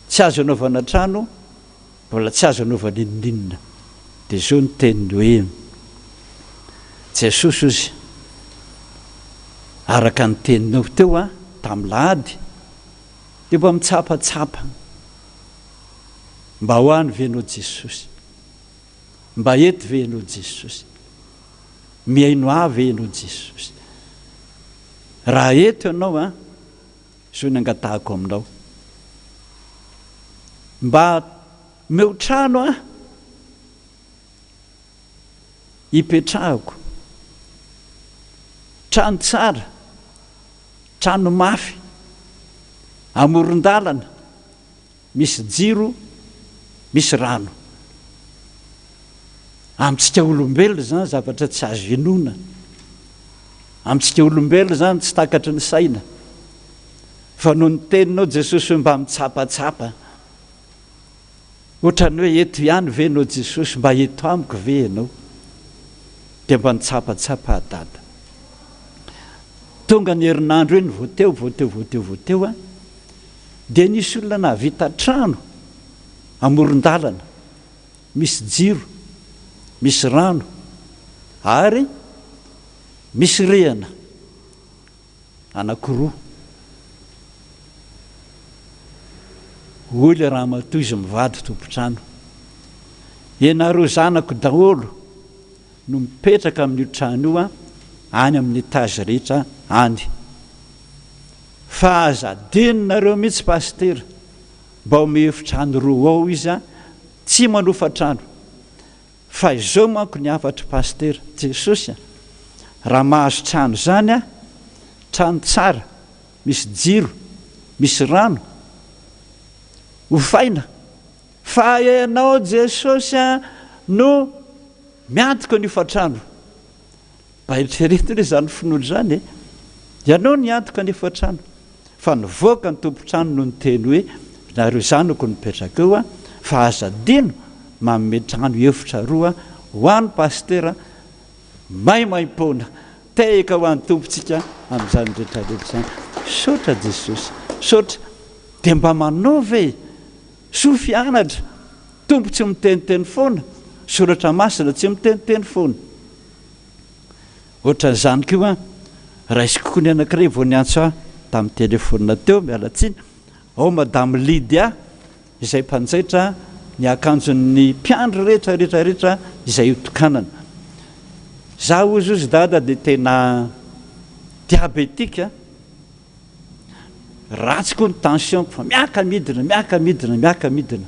tsy azo anaovana trano, mbola tsy azo anaovana inoninona. Dia izao ny teniny hoe, Jesosy ozy, araka ny teninao teo an, tamin'ny lahady, dia mba mitsapatsapa, mba ho any ve ianao Jesosy? Mba eto ve ianao Jesosy? Mihaino ahy ve ianao Jesosy? Raha eto ianao an, izao ny angatahako aminao. Mba omeo trano aho hipetrahako. Trano tsara, trano mafy, amoron-dalana. Misy jiro, misy rano. Amintsika olombelona izany zavatra tsy azo inoana. Amintsika olombelona izany tsy takatry ny saina. Fa noho ny teninao Jesosy hoe mba mitsapatsapa. Ohatran'ny hoe eto ihany ve ianao Jesosy, mba eto amiko ve ianao? Dia mba nitsapatsapa aho Dada. Tonga ny herinandro iny vao teo, vao teo, vao teo, vao teo aho. Dia nisy olona nahavita trano amoron-dalana, misy jiro, misy rano ary misy rihana anankiroa. Hoy ilay ramatoa izy mivady tompon-trano, Ianareo zanako daholo no mipetraka amin'io trano io any amin'ny étage rehetra any. Fa aza adinonareo mihitsy Pasitera, mba omeo efitrano roa ao izy an, tsy manofa trano. Fa izao manko ny hafatry Pasitera, Jesosy an, raha mahazo trano izany aho, trano tsara, misy jiro, misy rano, hofaina, fa ianao Jesosy an no miantoka ny hofantrano. Mba eritrereto re izany finoana izany e! Ianao niantoka ny efa-trano, fa nivoaka ny tompon-trano no niteny hoe, nareo zanako no mipetraka eo an, fa aza adino manome trano efitra roa ho an'i Pasitera maimaimpoana. Tehaka ho an'ny Tompontsika amin'izany rehetra rehetra izany. Misaotra Jesosy. Misaotra. Dia mba manaova e! Soa fianatra. Tompo tsy miteniteny foana. Soratra Masina tsy miteniteny foana. Ohatran'izany koa, raisiko koa ny anankiray vao niantso ahy tamin'ny telefaonina teo, miala tsiny, ao Madame Lydia izay mpanjaitra ny akanjon'ny mpiandry rehetra rehetra rehetra izay hotokanana. Za hozy hozy dada dia tena diabetika, ratsy koa ny tension-ko fa miaka midina, miaka midina, miaka midina.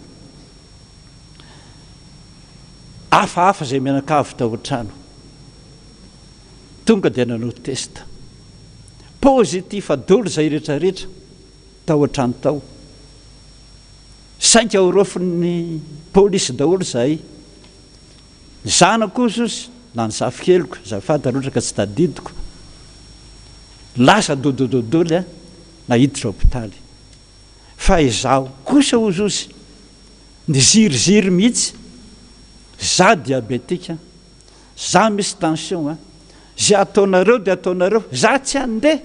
Hafahafa izay mianakavy tao an-trano. Tonga dia nanao test. Positif daholo izay rehetra rehetra tao an-trano tao. Sainka horaofin'ny polisy daholo izahay. Ny zanako ozy ozy, na ny zafikeliko, azafady raha ohatra ka tsy tadidiko, lasa dodododoly nahiditra hopitaly. Fa izaho kosa ozy ozy, Niziriziry mihitsy, za diabetika, za misy tension a, ze ataonareo de ataonareo, za tsy handeha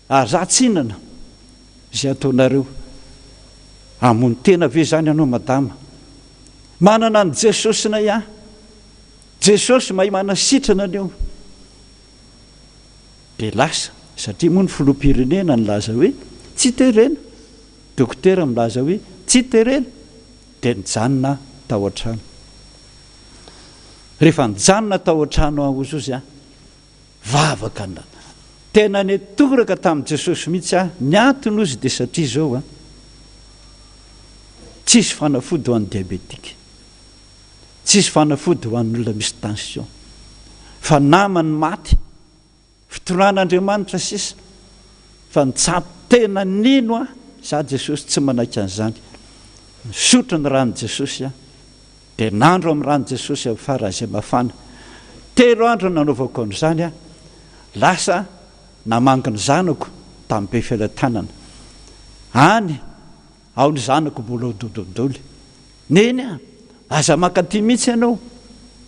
ary za tsy hinana ze ataonareo. Hamono tena ve zany ianao madama? Manana an'i Jesosinay aho, Jesosy mahay manasitrana an'io. De lasa, satria moa ny filoham-pirenena nilaza hoe tsy terena. Dokotera milaza hoe tsy terena dia nijanona aho tao an-trano. Rehefa nijanona tao an-trano aho ozozy aho, vavaka na tena nitoraka tamin'i Jesosy mihitsy aho, ny antony ozy dia satria izao an, tsisy fanafody ho an'ny diabetika, tsisy fanafody ho an'ny olona misy tension, fa naman'ny maty Fitoran'Andriamanitra sisa fa nitsabo tena nino aho za Jesosy tsy manaiky an'izany nisotro ny ran'i Jesosy aho dia nandro amin'ny ran'i Jesosy aho faran'izay mafana telo andro nanaovako an'izany aho lasa namangy ny zanako tamin'ny befelatanana any Ao ny zanako mbola ho dodondoly. Neny a! Aza mankaty mihitsy ianao.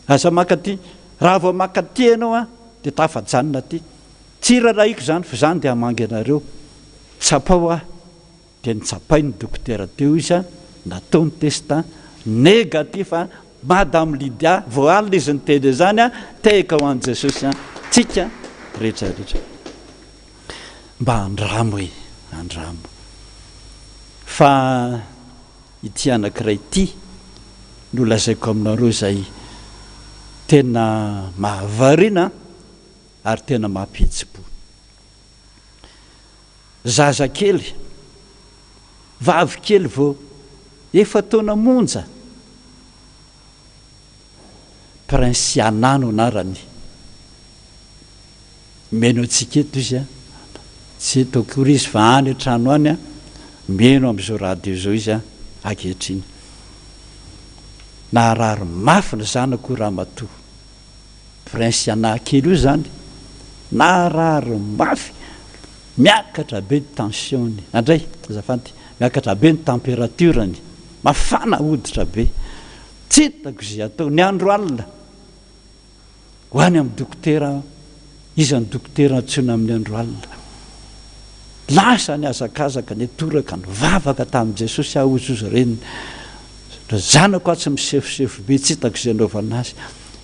Aza mankaty. Raha vao mankaty ianao a, dia tafajanona aty. Tsy rarahiko izany fa izany dia hamangy anareo. Tsapao aho. Dia notsapain'ny dokotera teo izy a, natao ny test, négatif a, Madame Lydia, vao alina izy niteny an'izany a, tehaka ho an'i Jesosy a, tsika rehetra rehetra. Mba andramo e, andramo. Fa ity anankiray ity no lazaiko aminareo izay tena mahavariana ary tena mampihetsi-po. Zazakely, vavy kely vao efa-taona monja. Prince Yana no anarany. Mihaino antsika eto izy an. Tsy eto akory izy fa any an-trano any an. Mihaino amin'izao radio izao izy an, ankehitriny. Naharary mafy ny zanako io ramatoa. Prince Yana kely io izany. Naharary mafy. Miakatra be ny tension-ny. Andray, azafady. Miakatra be ny température-ny. Mafana hoditra be. Tsy hitako izay atao. Ny andro alina, ho any amin'ny dokotera aho. Iza no dokotera antsoina amin'ny andro alina? Lasa nihazakazaka, nitoraka, nivavaka tamin'i Jesosy aho, hozy hozy reniny. Ry zanako aho tsy misefosefo be, tsy hitako izay anaovana azy.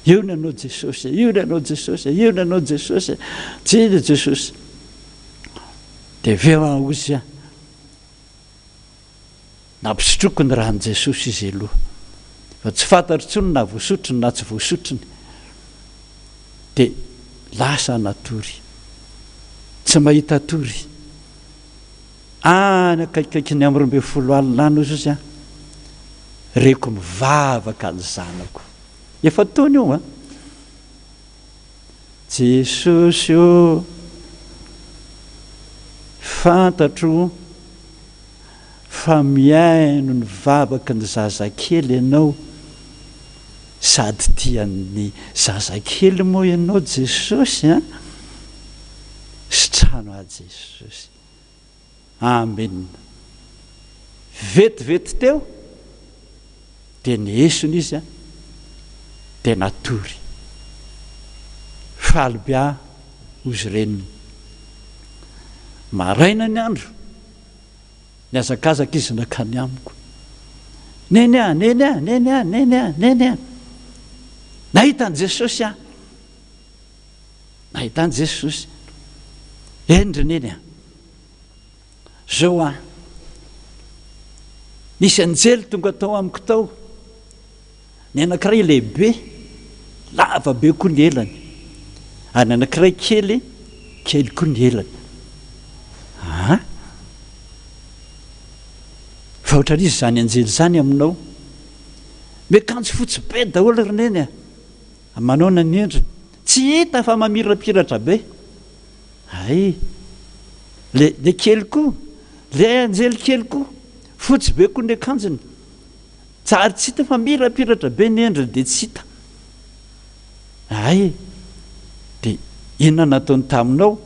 Eo ny anao Jesosy e, eo ny anao Jesosy e, eo ny anao Jesosy e. Jereo Jesosy. Dia avy eo aho hozy aho. Nampisotroiko ny ran'i Jesosy izy aloha. Fa tsy fantatro intsony na voasotrony na tsy voasotrony. Dia lasa natory. Tsy mahita tory. Any akaikikaikin'ny amin'ny 12 alina any hozy izy an. Reko mivavaka ny zanako. Efa tony io an. Jesosy ô, fantatro fa mihaino ny vavaky ny zazakely ianao sady tian'ny zazakely moa ianao Jesosy an! Sitrano ahy Jesosy. Amen. Vetivety teo dia nihesona izy dia natory. Faly be aho hozy reniny. Maraina ny andro, nihazakazaka izy nankany amiko. Neny a, neny a, neny a, neny a, neny a. Nahita an'i Jesosy aho. Nahita an'i Jesosy. Eny ry neny a. Zao an. Nisy anjely tonga tao amiko tao. Ny anankiray lehibe, lava be koa ny elany. Ary ny anankiray kely, kely koa ny elany. Aa! Fa ohatran'iza izany anjely izany aminao? Miakanjo fotsy be daholo ry neny a! Manaona ny endriny? Tsy hita fa mamirapiratra be. Hay! Le le kely koa, le anjely kely koa, fotsy be koa ny akanjony. Tsary tsy hita fa mirapiratra be ny endriny dia tsy hita. Hay! Dia inona nataony taminao?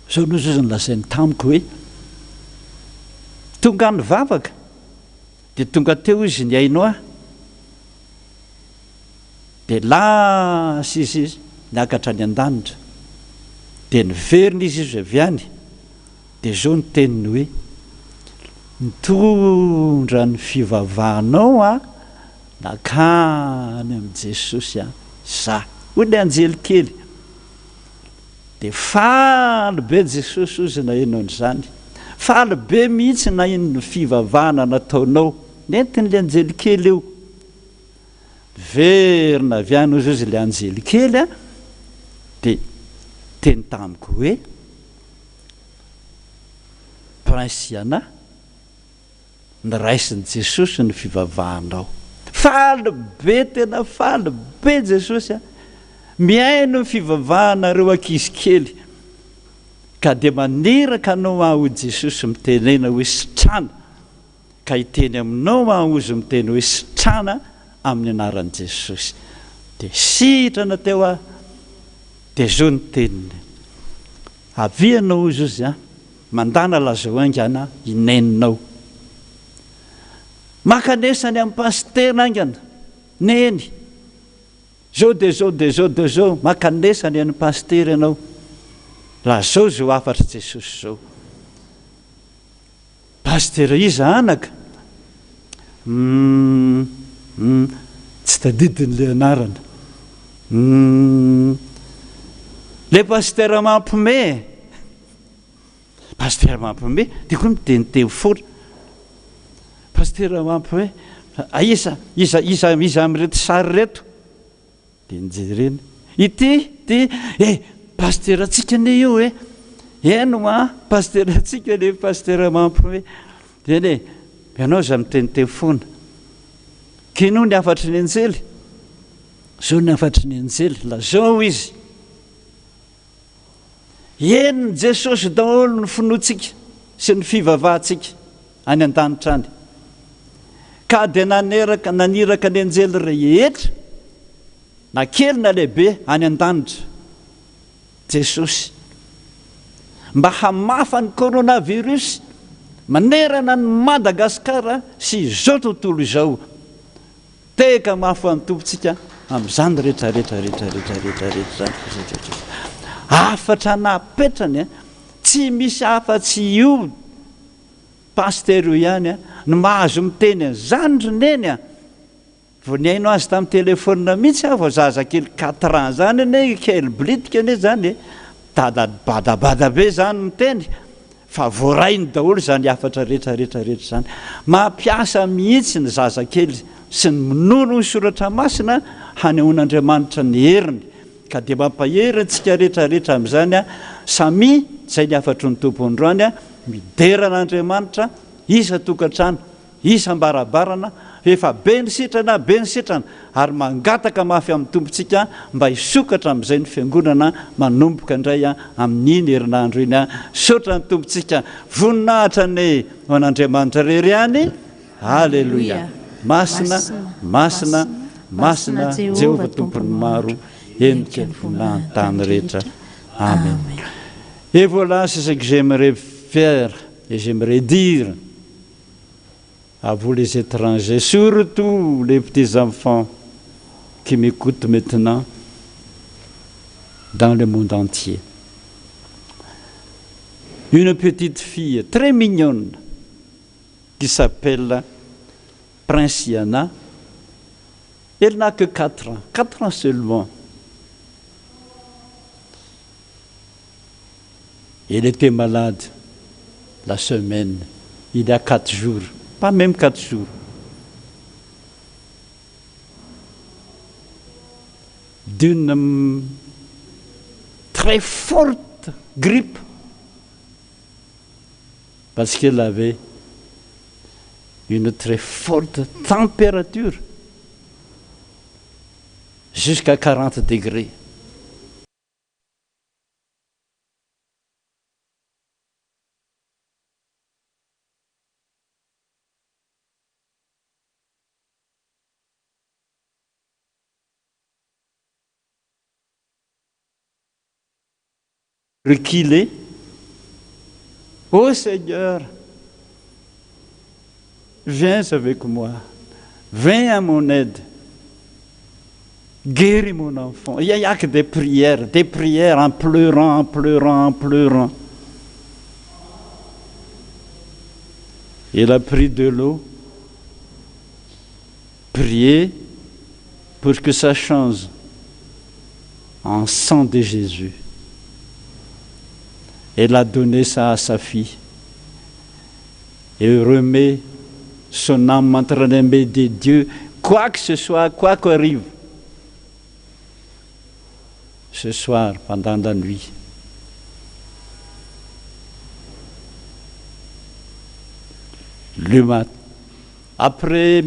Zao no izy nolazainy tamiko hoe, tonga nivavaka, dia tonga teo izy nihaino ahy. Dia lasa izy niakatra any an-danitra. Dia niverina izy izy avy any, dia izao ny teniny hoe, Nitondra ny fivavahanao aho nankany amin'i Jesosy aho, izaho. Hoy ilay anjely kely. Dia faly be Jesosy hozy naheno an'izany. Faly be mihitsy naheno ny fivavahana nataonao. Nentin'ilay anjely kely io. Niverina avy any hozy ilay anjely kely a, dia niteny tamiko hoe, Prince Yana, niraisin'i Jesosy ny fivavahanao. Faly be, tena faly be Jesosy a, mihaino ny fivavahanareo ankizy kely, ka dia maniraka anao aho hoy Jesosy mitenena hoe sitrana. Ka hiteny aminao aho ozy miteny hoe sitrana amin'ny anaran'i Jesosy. Dia sitrana teo aho, dia zao ny teniny, avia ianao ozy ozy an, mandana lazao haingana i neninao. Mankanesa any amin'ny pasitera haingana, neny, zao dia zao dia zao dia zao, mankanesa any amin'ny pasitera ianao, lazao izao hafatr'i Jesosy izao. Pasitera iza anaka? Humm humm tsy tadidiny le anarana. Humm le pasitera mampime e! Pasitera mampime, dia koa miteniteny foana. Pasitera mampime, aiza iza iza iza amin'ireto sary ireto? Dia nijerena. Ity, ity, eh! Pasiterantsika anie io eh! Eny hoa, pasiterantsika le pasitera mampime. Eny e, ianao aza miteniteny foana. K'inoa ny hafatry ny anjely? Zao ny hafatry ny anjely, lazao izy. Henon'i Jesosy daholo ny finoantsika sy ny fivavahantsika any an-danitra any. Ka dia naneraka, naniraka ny anjely rehetra, na kely na lehibe, any an-danitra Jesosy mba hamafa ny coronavirus manerana an'i Madagasikara sy izao tontolo izao. Tehaka mafy ho an'ny Tompontsika amin'izany rehetra rehetra rehetra rehetra rehetra rehetra izany rehetra rehetra. Hafatra napetrany an, tsy misy afa-tsy io Pasitera io ihany an, no mahazo miteny an'izany ry Neny an! Vao nihaino azy tamin'ny telephone mihitsy aho vao zazakely quatre ans zany anie, kely blitika anie zany e, dada badabada be zany miteny fa voarainy daholo izany hafatra rehetra rehetra rehetra izany. Mampiasa mihitsy ny zazakely sy ny minono ny soratra masina hanehoan'Andriamanitra ny heriny ka dia mampahery antsika rehetra rehetra amin'izany samia izay ny hafatry ny Tompo androany midera an'Andriamanitra isan-tokantrano isam-baravarana, efa be ny sitrana, be ny sitrana, ary mangataka mafy amin'ny Tompontsika mba hisokatra amin'izay ny Fiangonana manomboka indray amin'iny herinandro iny. Misaotra ny Tompontsika. Voninahitra anie ho an'Andriamanitra irery ihany. Aleloia. Masina, masina, masina Jehovah Tompon'ny maro, henika ny voninahiny-tany rehetra. Amen. Et voilà c'est ce que j'aimerais faire et j'aimerais dire. À vous les étrangers, surtout les petits enfants qui m'écoutent maintenant dans le monde entier. Une petite fille très mignonne qui s'appelle Princiana, elle n'a que 4 ans, 4 ans seulement. Elle était malade la semaine, il y a 4 jours, pas même 4 jours. D'une très forte grippe parce qu'elle avait une très forte température jusqu'à 40 degrés. Reculer. Oh Seigneur, viens avec moi, viens à mon aide, guéris mon enfant. Il y a que des prières, des prières en pleurant, en pleurant, en pleurant. Il a pris de l'eau, prié pour que ça change en sang de Jésus. Elle a donné ça à sa fille et remet son âme entre les mains de Dieu, quoi que ce soit, quoi qu'arrive. Ce soir, pendant la nuit, le matin, après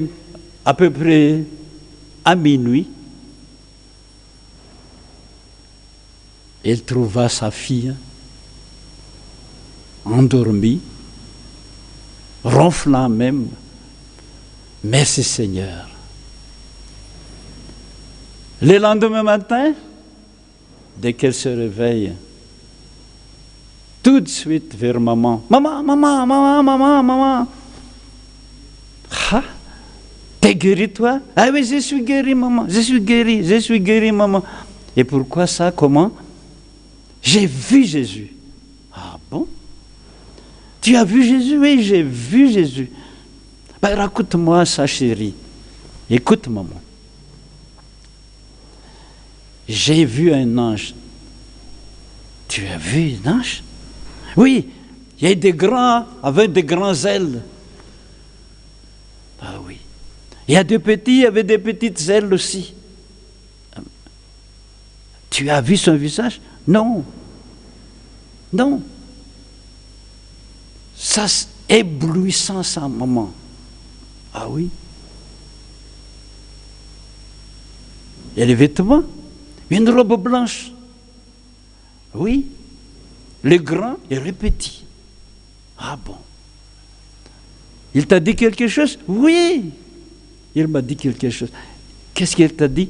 à peu près à minuit, elle trouva sa fille endormie, ronflant même. Merci Seigneur. Le lendemain matin, dès qu'elle se réveille, tout de suite vers maman, maman, maman, maman, maman, maman. Ha, t'es guéri toi? Ah oui, je suis guéri maman, je suis guéri, je suis guéri maman. Et pourquoi ça, comment? J'ai vu Jésus. Ah bon? Tu as vu Jésus? Oui, j'ai vu Jésus. Ben, raconte-moi ça chérie. Écoute maman. J'ai vu un ange. Tu as vu un ange? Oui, il y a des grands avec des grands ailes. Ah oui. Il y a des petits avec des petites ailes aussi. Tu as vu son visage? Non. Non. Ça éblouissant sa maman. Ah oui. Et les vêtements Une robe blanche. Oui. Le grand et le petit. Ah bon. Il t'a dit quelque chose Oui. Il m'a dit quelque chose. Qu'est-ce qu'il t'a dit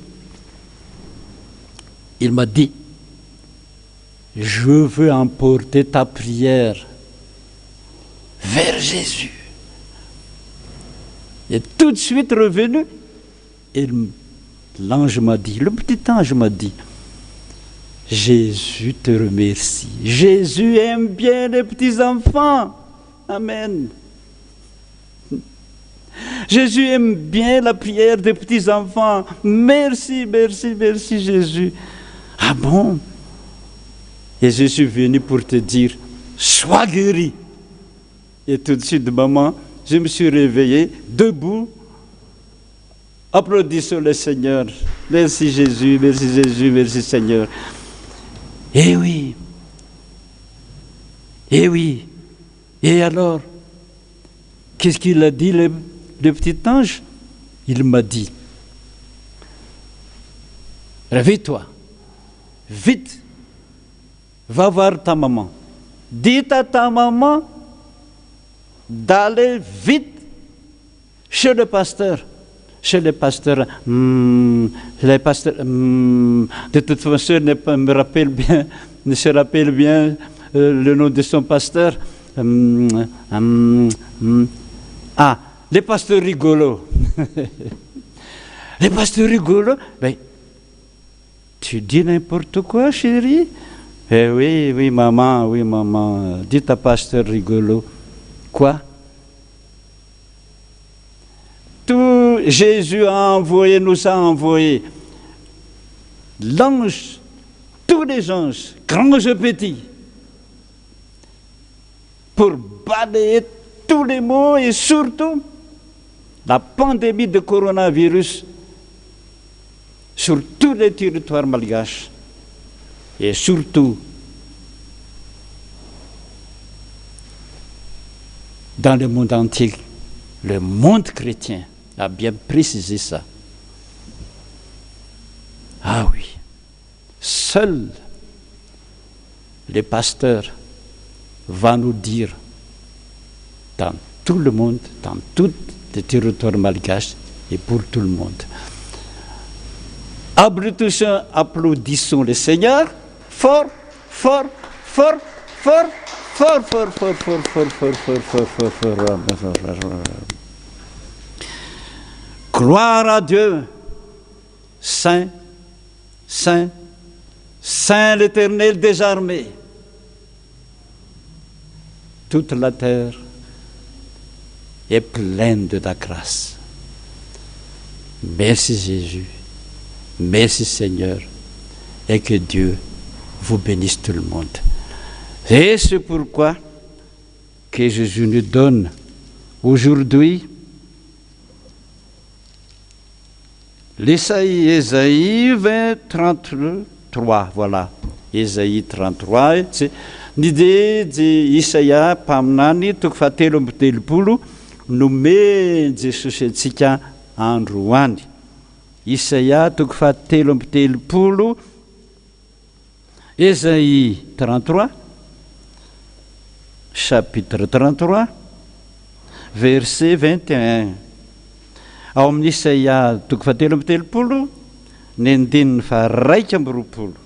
Il m'a dit, je veux emporter ta prière vers Jésus. Et tout de suite revenu, l'ange m'a dit, le petit ange m'a dit, Jésus te remercie. Jésus aime bien les petits-enfants. Amen. Jésus aime bien la prière des petits-enfants. Merci, merci, merci Jésus. Ah bon Et je suis venu pour te dire, sois guéri. Et tout de suite, maman, je me suis réveillé, debout, Applaudissons le Seigneur. Merci Jésus, merci Jésus, merci Seigneur. Eh oui. Eh oui. Et alors, qu'est-ce qu'il a dit le, le petit ange Il m'a dit, réveille-toi, vite, va voir ta maman. Dis à ta maman d'aller vite chez le pasteur. Chez le pasteur, hmm, le pasteur, hmm, de toute façon, ne me rappelle bien, ne se rappelle bien euh, le nom de son pasteur. Hmm, ah, le pasteur rigolo. le pasteur rigolo, ben, tu dis n'importe quoi, chérie. Eh oui, oui, maman, oui, maman. Dis ta pasteur rigolo. Quoi Tout Jésus a envoyé, nous a envoyé l'ange, tous les anges, grands et petits, pour balayer tous les maux et surtout la pandémie de coronavirus sur tous les territoires malgaches et surtout dans le monde entier. Le monde chrétien a bien précisé ça. Ah oui, seul le pasteur va nous dire dans tout le monde, dans tout le territoire malgache et pour tout le monde. Applaudissons, applaudissons le Seigneur fort, fort, fort, fort, fort, fort, fort, fort, fort, fort, fort, fort, fort, fort, fort. Gloire à Dieu, Saint, Saint, Saint l'Éternel des armées. Toute la terre est pleine de ta grâce. Merci Jésus, merci Seigneur, et que Dieu vous bénisse tout le monde. Et c'est pourquoi que Jésus nous donne aujourd'hui l'Esaïe, Esaïe 20, 33, voilà. Esaïe 33, tsy, ny de je Isaia mpaminany toko fahatelo amby telopolo nomen'i Jesosy antsika androany. Isaia toko fahatelo amby telopolo, Esaïe 33, chapitre 33, verset 21. Ao amin'ny Isaia toko fahatelo amby telopolo, ny andininy faharaika amby roapolo.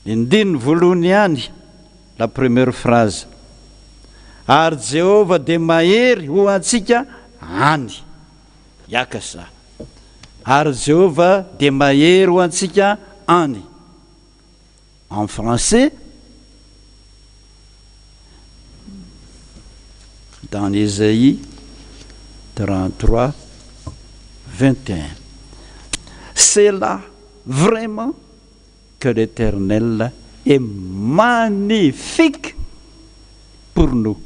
Ny andininy voalohany ihany, la première phrase. Ary Jehovah dia mahery ho antsika any. Hiaka sa. Ary Jehovah dia mahery ho antsika any. En français, dans Ésaïe 33, 21. C'est là vraiment que l'Éternel est magnifique pour nous.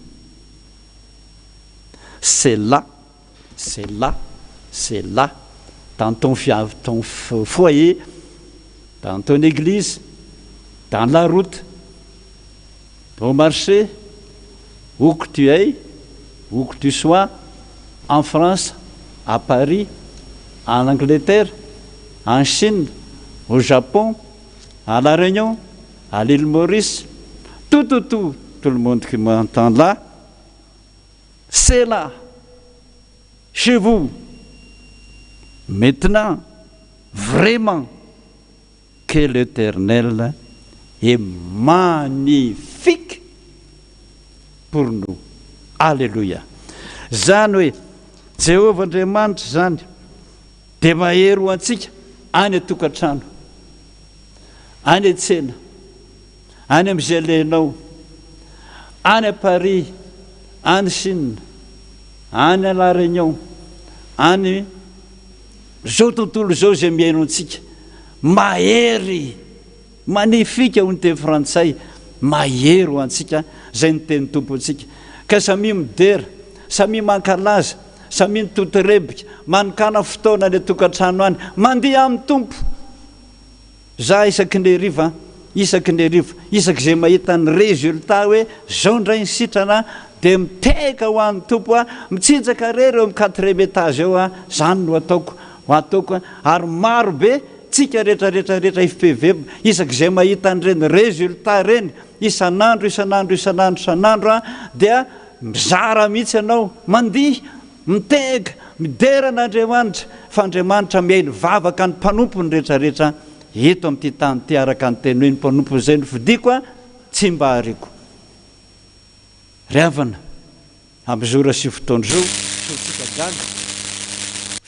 C'est là, c'est là, c'est là, dans ton, ton foyer, dans ton église, dans la route, au marché, Où que tu es, où que tu sois, en France, à Paris, en Angleterre, en Chine, au Japon, à La Réunion, à l'île Maurice, tout, tout, tout, tout le monde qui m'entend là, c'est là, chez vous. Maintenant, vraiment, que l'Éternel est magnifique pour nous. Alléluia. Zany hoe Jehovah Andriamanitra zany dia mahery ho antsika any an-tokantrano, any an-tsena, any amin'izay alehanao, any Paris, any Chine, any La Réunion, any izao tontolo izao izay mihaino antsika. Mahery, magnifique hoy ny teny frantsay, mahery ho antsika izay ny tenin'ny Tompo antsika. Ka samia midera, samia mankalaza, samia mitotorebika, manokàna fotoana any an-tokantrano any, mandiha amin'ny Tompo. Za isaky ny hariva, isaky ny hariva, isaky izay mahita ny résultat hoe zao indray ny sitrana dia mitehaka ho an'ny Tompo aho, mitsinjaka irery eo amin'ny quatrième étage eo aho, zany no ataoko, ataoko ary maro be tsika rehetra rehetra rehetra fpvm isaky izay mahita an'ireny résultat ireny isan'andro isan'andro isan'andro isan'andro aho dia mizara mihitsy ianao, mandihy, Mitehaka, midera an'Andriamanitra, fa Andriamanitra mihaino vavaka ny mpanompony rehetra rehetra eto amin'ity tany ity araka ny teny hoe ny mpanompony izay nofidiko aho tsy mba hariako. Ry havana, amin'izao ora sy fotoana izao, tsy ho tsika gaga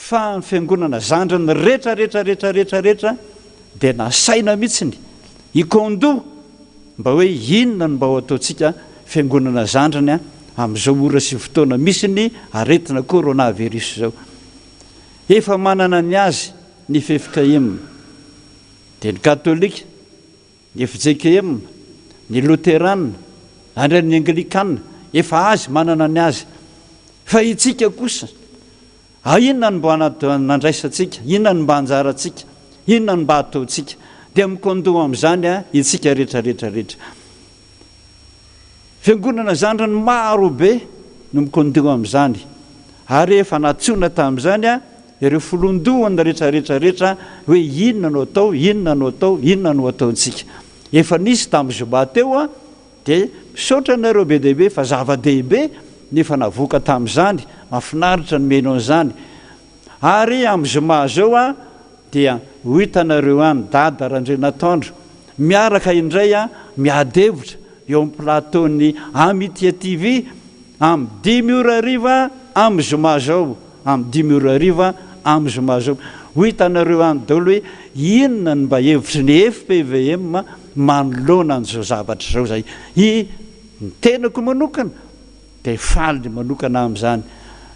fa ny fiangonana zandriny rehetra rehetra rehetra rehetra rehetra dia nasaina mihitsiny hikaondoha mba hoe inona no mba ho ataontsika fiangonana zandriny amin'izao ora sy fotoana misy ny aretina coronavirus izao. Efa manana ny azy ny ffkm, dia ny katolika, ny fjkm, ny loterana, ary ny anglikana, efa azy manana ny azy. Fa itsika kosa A Inona no mba nandraisantsika? Inona no mba anjarantsika? Inona no mba ataontsika? Dia mikondoha amin'izany isika rehetra rehetra rehetra. Fiangonana zandriny maro be no mikondoha amin'izany. Ary efa nantsoina tamin'izany ireo filohon-dohany rehetra rehetra rehetra hoe inona no atao, inona no atao, inona no ataontsika. Efa nisy tamin'ny zoma teo Dia misaotra anareo be dia be fa zava-dehibe ny efa navoaka tamin'izany, mahafinaritra ny mihaino an'izany. Ary amin'ny zoma izao an, dia ho hitanareo any Dada Randrianatoandro miaraka indray an, miady hevitra eo amin'ny plateau-n'ny Amitié TV amin'ny dimy ora hariva amin'ny zoma izao. Amin'ny dimy ora hariva amin'ny zoma izao. Ho hitanareo any daholo hoe inona no mba hevitry ny fpvm manoloana an'izao zavatra izao izay. I ny tenako manokana dia faly manokana amin'izany.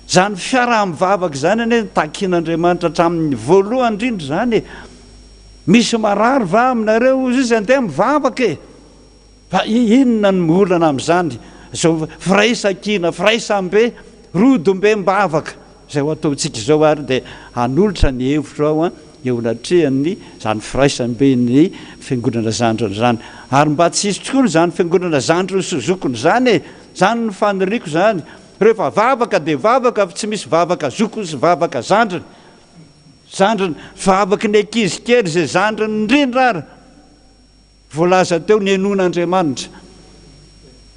Izany fiaraha-mivavaka izany anie no takian'Andriamanitra hatramin'ny voalohany indrindra izany e. Misy marary va aminareo hozy izy andeha mivavaka e. Fa inona no olana amin'izany? Izao firaisan-kina, firaisam-be, rodombem-bavaka izay ho ataontsika izao ary dia hanolotra ny hevitro aho eo anatrehan'ny izany firaisam-ben'ny fiangonana zandriny izany. Ary mba tsy hisy intsony izany fiangonana zandriny sy zokiny izany e! Izany no faniriako izany. Rehefa vavaka dia vavaka fa tsy misy vavaka zokiny sy vavaka zandriny. Zandriny, vavaky ny ankizy kely izay zandriny indrindra ary. Voalaza teo ny henoin'Andriamanitra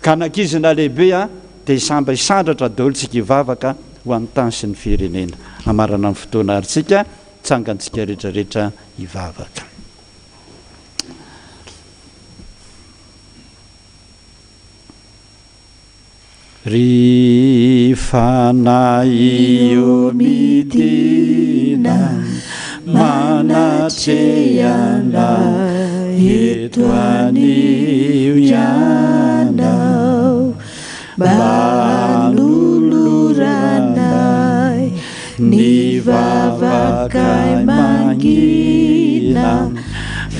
ka na ankizy na lehibe a dia samba hisandratra daholo tsika hivavaka ho an'ny tany sy ny firenena. Hamarana ny fotoana ary tsika, tsangantsika rehetra rehetra hivavaka. Ry Fanahy ô midina manatreha anay eto anio Ianao mba hanoloranay ny vavakay mangina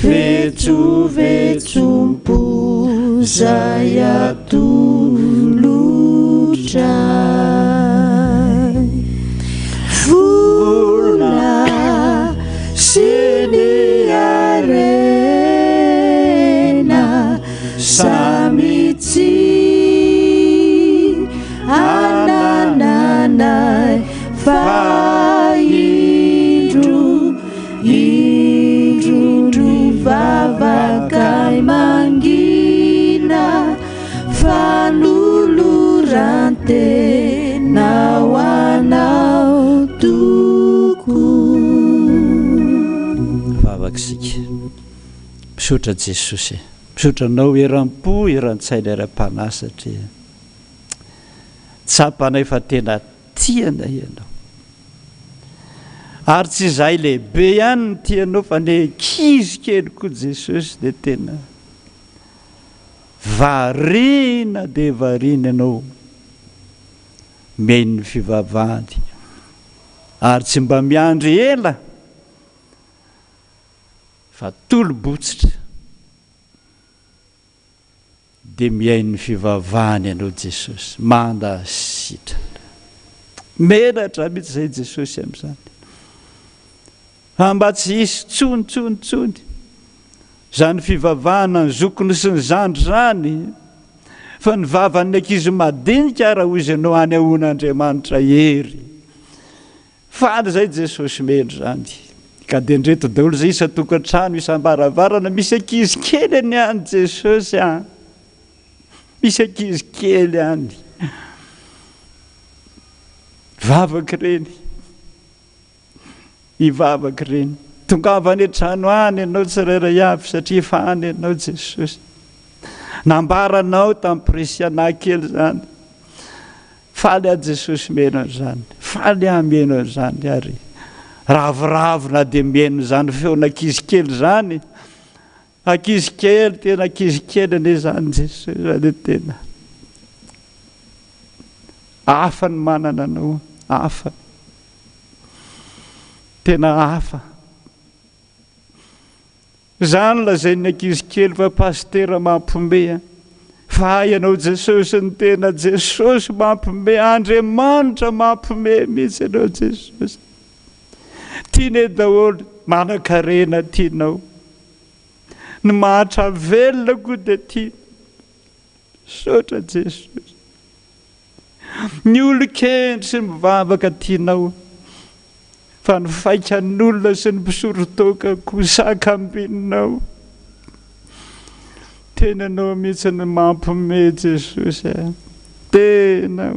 Vetsovetsom-po 'zay atolotray. Vola sy ny harena samy tsy. Manoloran-tena ho Anao tokoa. Vavaka isika. Misaotra Jesosy e. Misaotra Anao eram-po, eran-tsaina, eram-panahy satria tsapanay fa tena tia anay Ianao. Ary tsy izahay lehibe ihany no tia Anao fa ny ankizy kely koa Jesosy dia tena variana dia variana Ianao mihaino ny fivavahany ary tsy mba miandry ela fa tolo-botsitra dia mihaino ny fivavahany ianao Jesosy, manda sitrana. Menatra mihitsy izay Jesosy amin'izany. Fa mba tsy hisy tsony tsony tsony izany fivavahana ny zokiny sy ny zandry izany, fa ny vavan'ny ankizy madinika ara hoy izy ianao hanehoan'Andriamanitra hery. Faly izay Jesosy mendry izany. Ka dia ndreto daholo izay isan-tokantrano, isam-baravarana, misy ankizy kely anie any Jesosy a! Misy ankizy kely any. Vavaka ireny. Hivavaka ireny. Tongava any an-trano any ianao tsirairay avy satria efa any ianao Jesosy. Nambaranao tamin'ny Presiana kely izany. Faly aho Jesosy mihaino an'izany, faly aho mihaino an'izany ary ravoravo na dia mihaino izany feon'ankizy kely izany, ankizy kely, tena ankizy kely anie izany Jesosy fa dia tena hafa ny manana anao, hafa, tena hafa. Zany lazain'ny ankizy kely fa pasitera mampome a! Fa ianao Jesosy ny tena Jesosy mampome, Andriamanitra mampome mihitsy ianao Jesosy. Tianay daholo, manankarena tianao. Ny mahantra velona koa dia tiana. Misaotra Jesosy. Ny olon-kendry sy ny mivavaka tianao, fa ny faikan'olona sy ny mpisoro-toaka koa sakambininao. Tena ianao mihitsy no mampiomehy Jesosy a! Tena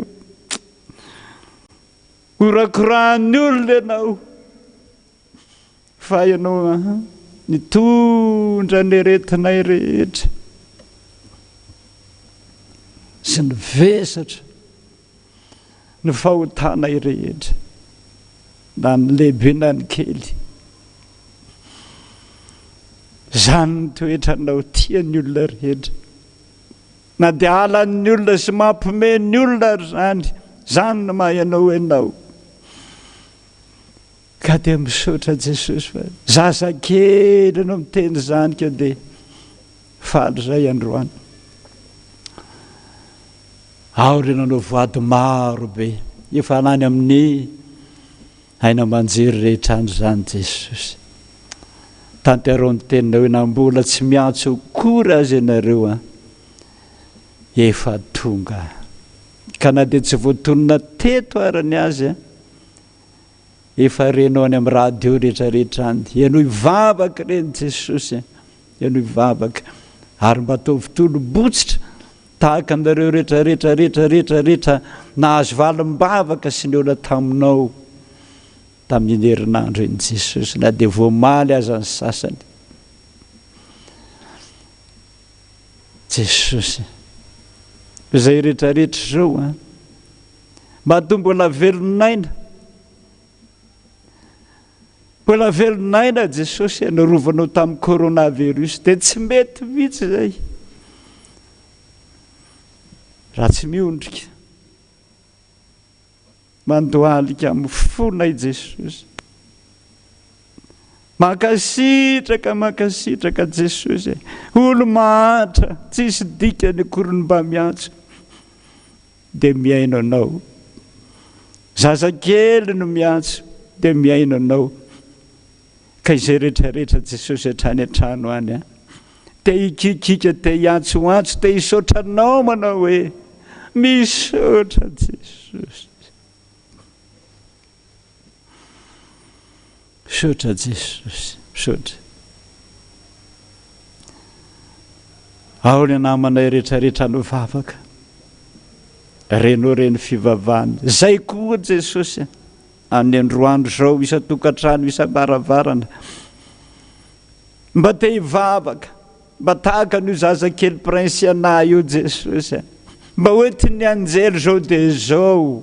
horakorahan'ny olona ianao. Fa ianao nitondra ny aretinay rehetra sy ny vesatra ny fahotanay rehetra, na ny lehibe na ny kely. Izany ny toetranao tia ny olona rehetra. Na dia halan'ny olona sy mampiomehy ny olona ary izany, izany no maha ianao ianao. Ka dia misaotra Jesosy fa zazakely no miteny izany ka dia faly izay androany. Ao ry nanao voady maro be efa any amin'ny haino aman-jery rehetra any izany Jesosy. Tanterao ny teninao hoe na mbola tsy miantso akory aza ianareo an, efa tonga. Ka na dia tsy voatonona teto ara ny azy an, Efa renao any amin'ny radio rehetra rehetra any. Henoy vavaka ireny Jesosy a. Henoy vavaka. Ary mba ataovy tolo-botsitra tahaka anareo rehetra rehetra rehetra rehetra rehetra nahazo valim-bavaka sy nihaona taminao tamin'iny herinandro iny Jesosy na dia voamaly aza ny sasany. Jesosy. Izay rehetra rehetra izao an. Matoa mbola velon'aina, mbola velon'aina Jesosy narovanao tamin'ny coronavirus dia tsy mety mihitsy izay raha tsy miondrika mandohalika amin'ny fonay Jesosy. Mankasitraka mankasitraka Jesosy e. Olo mahantra tsisy dikany akory ny mba miantso. dia mihaino anao. Zazakely no miantso dia mihaino anao. Ka izay rehetra rehetra Jesosy hatrany an-trano any an. Te hikikika, te hiantsoantso, te hisaotra anao manao hoe misaotra Jesosy. Misaotra Jesosy, misaotra. Ao ny namanay rehetra rehetra nivavaka. Renao ireny fivavahana. Zay koa Jesosy a! Any androandro zao isan-tokantrano isam-baravarana. Mba te hivavaka, mba tahaka an'io zazakely Prince anah io Jesosy a! Mba hoentin'ny anjely zao dia zao.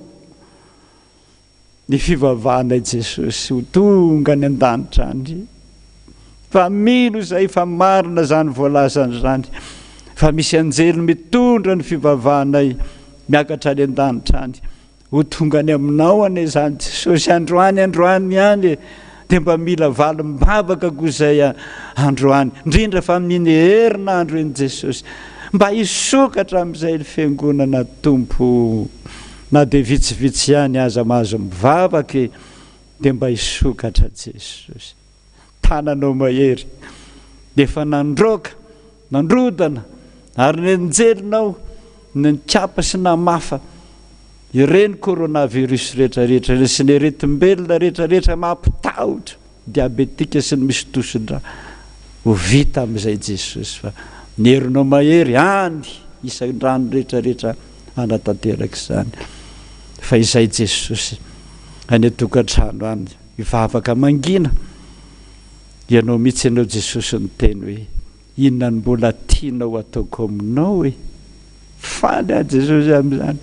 Ny fivavahanay Jesosy ho tonga any an-danitra any. Fa mino izahay fa marina izany voalazany izany, fa misy anjely mitondra ny fivavahanay miakatra any an-danitra any. Ho tonga any aminao anie izany Jesosy androany androany ihany e. Dia mba mila valim-bavaka koa izay androany, indrindra fa amin'iny herinandro iny Jesosy. Mba hisokatra amin'izay ny fiangonana Tompo. Na dia vitsivitsy ihany aza mahazo mivavaka e, dia mba hisokatra Jesosy. Tananao mahery dia efa nandroaka, nandrodana ary ny anjelinao no nikapa sy namafa ireny coronavirus rehetra rehetra ireny sy ny aretim-belona rehetra rehetra mampitahotra, diabetika sy ny misy tosi-drà. Ho vita amin'izay Jesosy fa ny herinao mahery any isan-drano rehetra rehetra hanatanteraka izany. Fa izay Jesosy any an-tokantrano any hivavaka mangina, Ianao mihitsy ianao Jesosy niteny hoe inona no mbola tianao ataoko aminao e? Faly aho Jesosy amin'izany.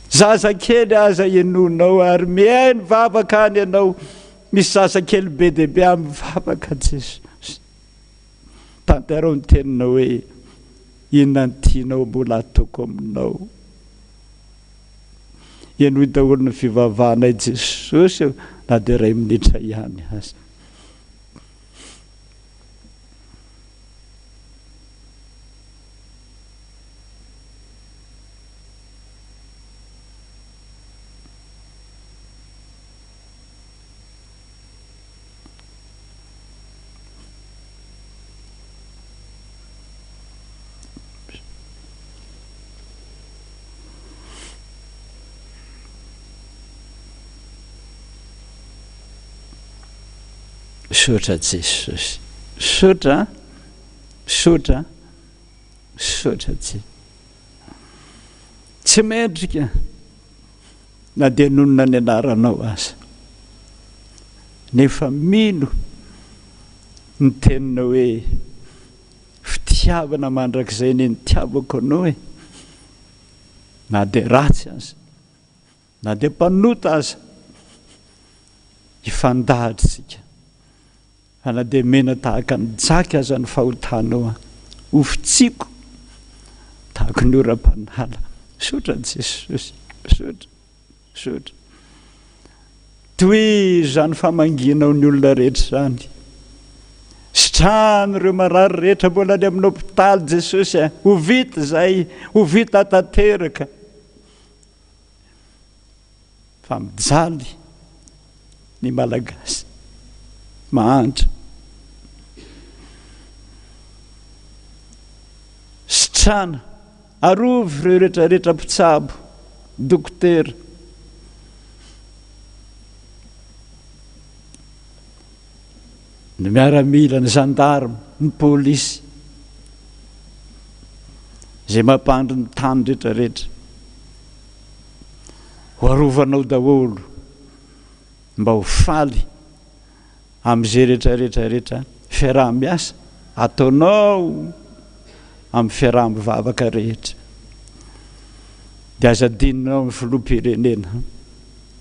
Zaza kely aza henoinao ary mihaino vavaka any ianao. Misy zaza kely be dia be any mivavaka Jesosy. Tanterao ny teninao hoe inona no tianao mbola ataoko aminao. Henoy daholo ny fivavahanay Jesosy ô na dia iray minitra ihany aza. Misaotra Jesosy. Misaotra, misaotra, misaotra Jesosy. Tsy mendrika na dia nonina ny anaranao aza. Nefa mino ny teninao hoe fitiavana mandrakizay ny nitiavako anao e. Na dia ratsy aza, na dia mpanota aza, hifandahatra isika. Fa na dia mena tahaka ny jaky aza ny fahotanao, hofotsiako tahaka ny oram-panala. Misaotra an'i Jesosy. Misaotra. Misaotra. Tohizo izany famangianao ny olona rehetra izany. Sitrano ireo marary rehetra mbola any amin'ny hopitaly Jesosy a. Ho vita izay, ho vita tanteraka. Fa mijaly ny Malagasy mahantra. Sitrana, arovy ireo retraretra mpitsabo, dokotera. Ny miaramila, ny gendarme, ny polisy, izay mampandry ny tany retraretra. Ho arovanao daholo mba ho faly amin'izay rehetra rehetra rehetra fiaraha-miasa ataonao amin'ny fiaraha-mivavaka rehetra. Dia aza adinonao ny filoham-pirenena,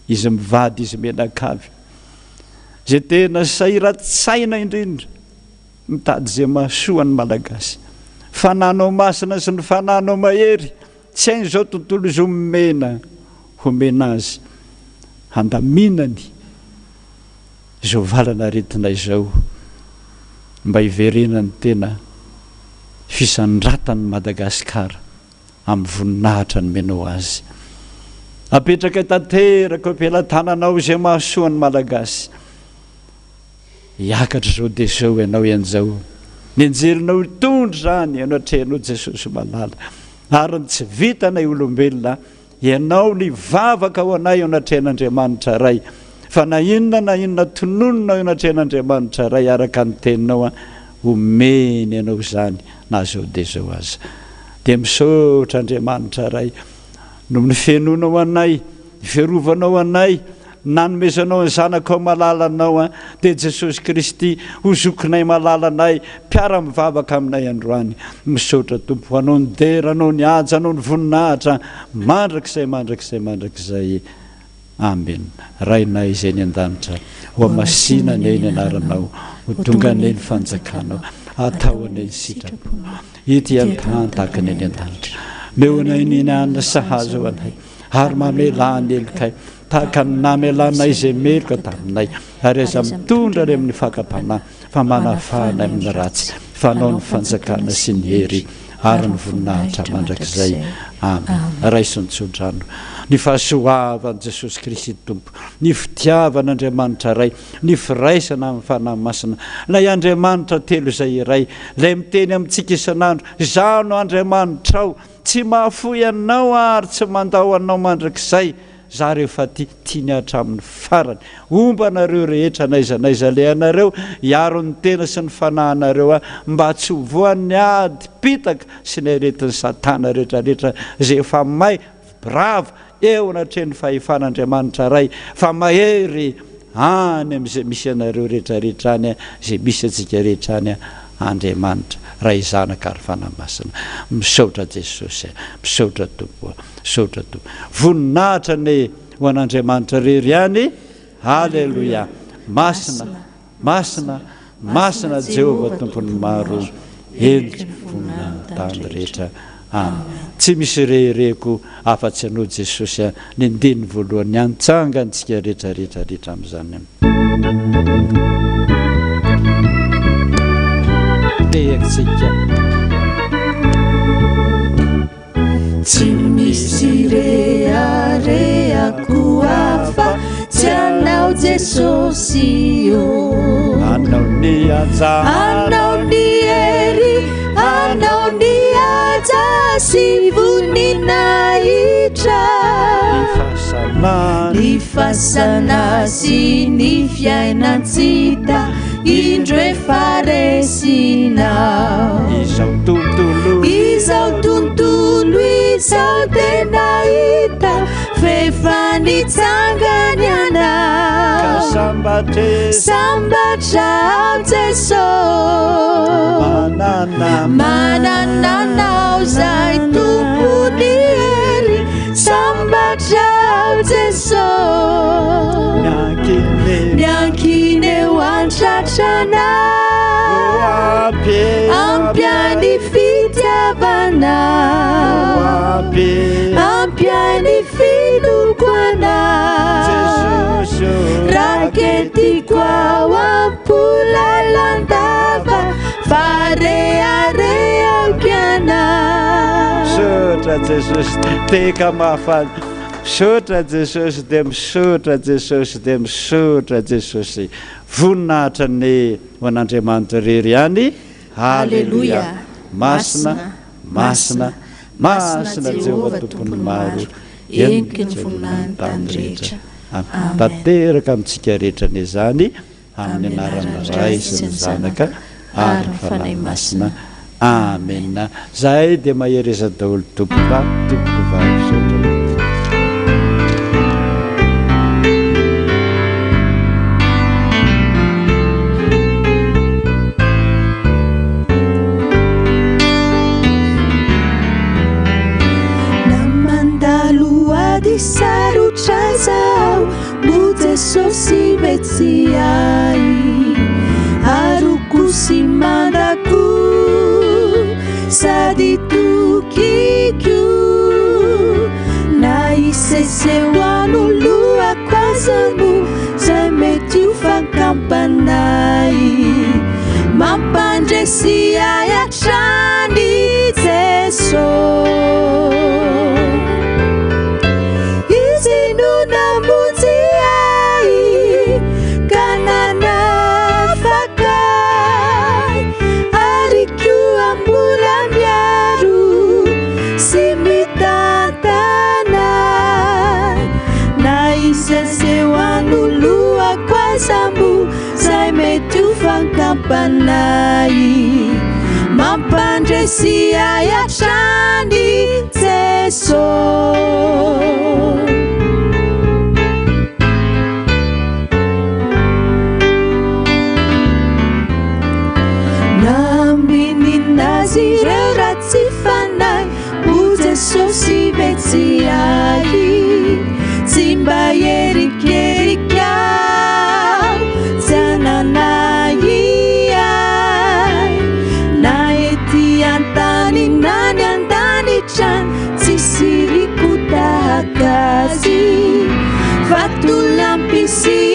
izy mivady, izy mianakavy, izay tena sahiran-tsaina indrindra mitady izay mahasoa ny Malagasy. Fananao masina sy ny fananao mahery Tsy hain'izao tontolo izao omena homena azy handaminany izao valan'aretina izao mba hiverenan'ny tena fisandratan'i Madagasikara amin'ny voninahitra nomenao azy. Apetrakay tanteraka eo am-pelatananao izay mahasoa ny Malagasy. Hiakatra izao dia izao ianao ianjao. Ny anjelinao hitondra izany eo anatrehanao Jesosy malala. Ary ny tsy vitanay olombelona, ianao no hivavaka ho anay eo anatrehan'Andriamanitra Ray. Fa na inona na inona tononinao eo anatrehan'Andriamanitra Ray araka ny teninao, omeny anao izany na izao dia izao aza. Dia misaotra Andriamanitra Ray. Noho ny fihenoanao anay, ny fiarovanao anay, ny nanomezanao ny Zanakao malalanao, dia Jesosy Kristy ho zokinay malalanay, mpiara-mivavaka aminay androany. Misaotra Tompo, ho Anao ny dera, Anao ny haja, Anao ny voninahitra, mandrakizay mandrakizay mandrakizay. Amena. Rainay izay any an-danitra, hohamasina anie ny anaranao, ho tonga anie ny fanjakanao, atao anie ny sitraponao, ety an-tany tahaka ny any an-danitra. Omeo anay ny hanina sahaza ho anay, ary mamelà ny helokay, tahaka ny namelanay izay meloka taminay, ary aza mitondra anay amin'ny fakam-panahy, fa manafaha anay amin'ny ratsy, fa Anao ny fanjakana sy ny hery ary ny voninahitra mandrakizay. Amen. Raiso ny tsodrano, ny fahasoavan'i Jesosy Kristy Tompo, ny fitiavan'Andriamanitra Ray, ny firaisana amin'ny Fanahy Masina, ilay Andriamanitra telo izay iray, ilay miteny amintsika isan'andro, Izaho no Andriamanitrao, tsy mahafoy anao Aho ary tsy mandao anao mandrakizay. Za rehefa aty tiany hatramin'ny farany. Homba anareo rehetra n'aiza n'aiza alehanareo, hiaro ny tena sy ny fanahinareo aho mba tsy ho voan'ny ady pitaka sy ny aretin'i satana retraretra izay efa may brava eo anatrehan'ny fahefan'Andriamanitra Ray fa mahery any amin'izay misy anareo retraretra any izay misy antsika rehetra any Andriamanitra Ray Zanaka ary Fanahy Masina. Misaotra Jesosy a! Misaotra Tompo a! Misaotra Tompo. Voninahitra anie ho an'Andriamanitra irery ihany. Aleloia. Masina, masina, masina Jehovah Tompon'ny maro, heniky ny voninahiny tany rehetra. Amen. Tsy misy rehereko afa-tsy Anao Jesosy a. Ny andininy voalohany antsangantsika rehetra rehetra rehetra amin'izany. Tehaka-tsika. Tsy misy reharehako hafa tsy anao Jesosy ô. Anao ny haja. Anao ny hery, anao ny haja sy voninahitra. Ny fasana. Ny fasana sy ny fiainan-tsy hita indro efa resinao. Izao tontolo. Izao tontolo izao dia nahita f'efa nitsangana ianao. Ka sambatra. Sambatra aho Jeso. Manana. Manana anao izay Tompon'ny hery. Sambatra aho Jeso. Miankina. Miankina eo an-tratranao. Ampy. Ampy ahy ny fitiavanao. Ampy. Ampy ahy ny finoako anao. Jesosy ô. Raketiko ao am-po lalandava fa reharehako ianao. Misaotra Jesosy. Teka mahafaly. Misaotra Jesosy dia misaotra Jesosy dia misaotra Jesosy. Voninahitra anie ho an'Andriamanitra irery ihany. Haleloia. Masina, masina, masina Jehovah Tompon'ny maro, heniky ny voninahiny tany rehetra. Amen. Tanteraka amintsika rehetra anie izany. Amin'ny anaran'ny Ray sy ny Zanaka ary ny Fanahy Masina. Amena. Zahay dia mahereza daholo tompoko lahy tompoko vavy misaotra tompoko. Na mandalo ady sarotra aza aho Moa Jesosy ve tsy ahy Aroko sy mandako Sady tokiko Na hiseseho anoloako aza moa Zay mety ho fankampanahy Mampandresy ahy hatrany Jeso Izy no namonjy ahy ka nanafaka ahy ary koa mbola miaro sy mitantana ahy na hiseseho anoloako aza moa zay mety ho fankampanahy mampandresy ahy hatrany Jeso. sy.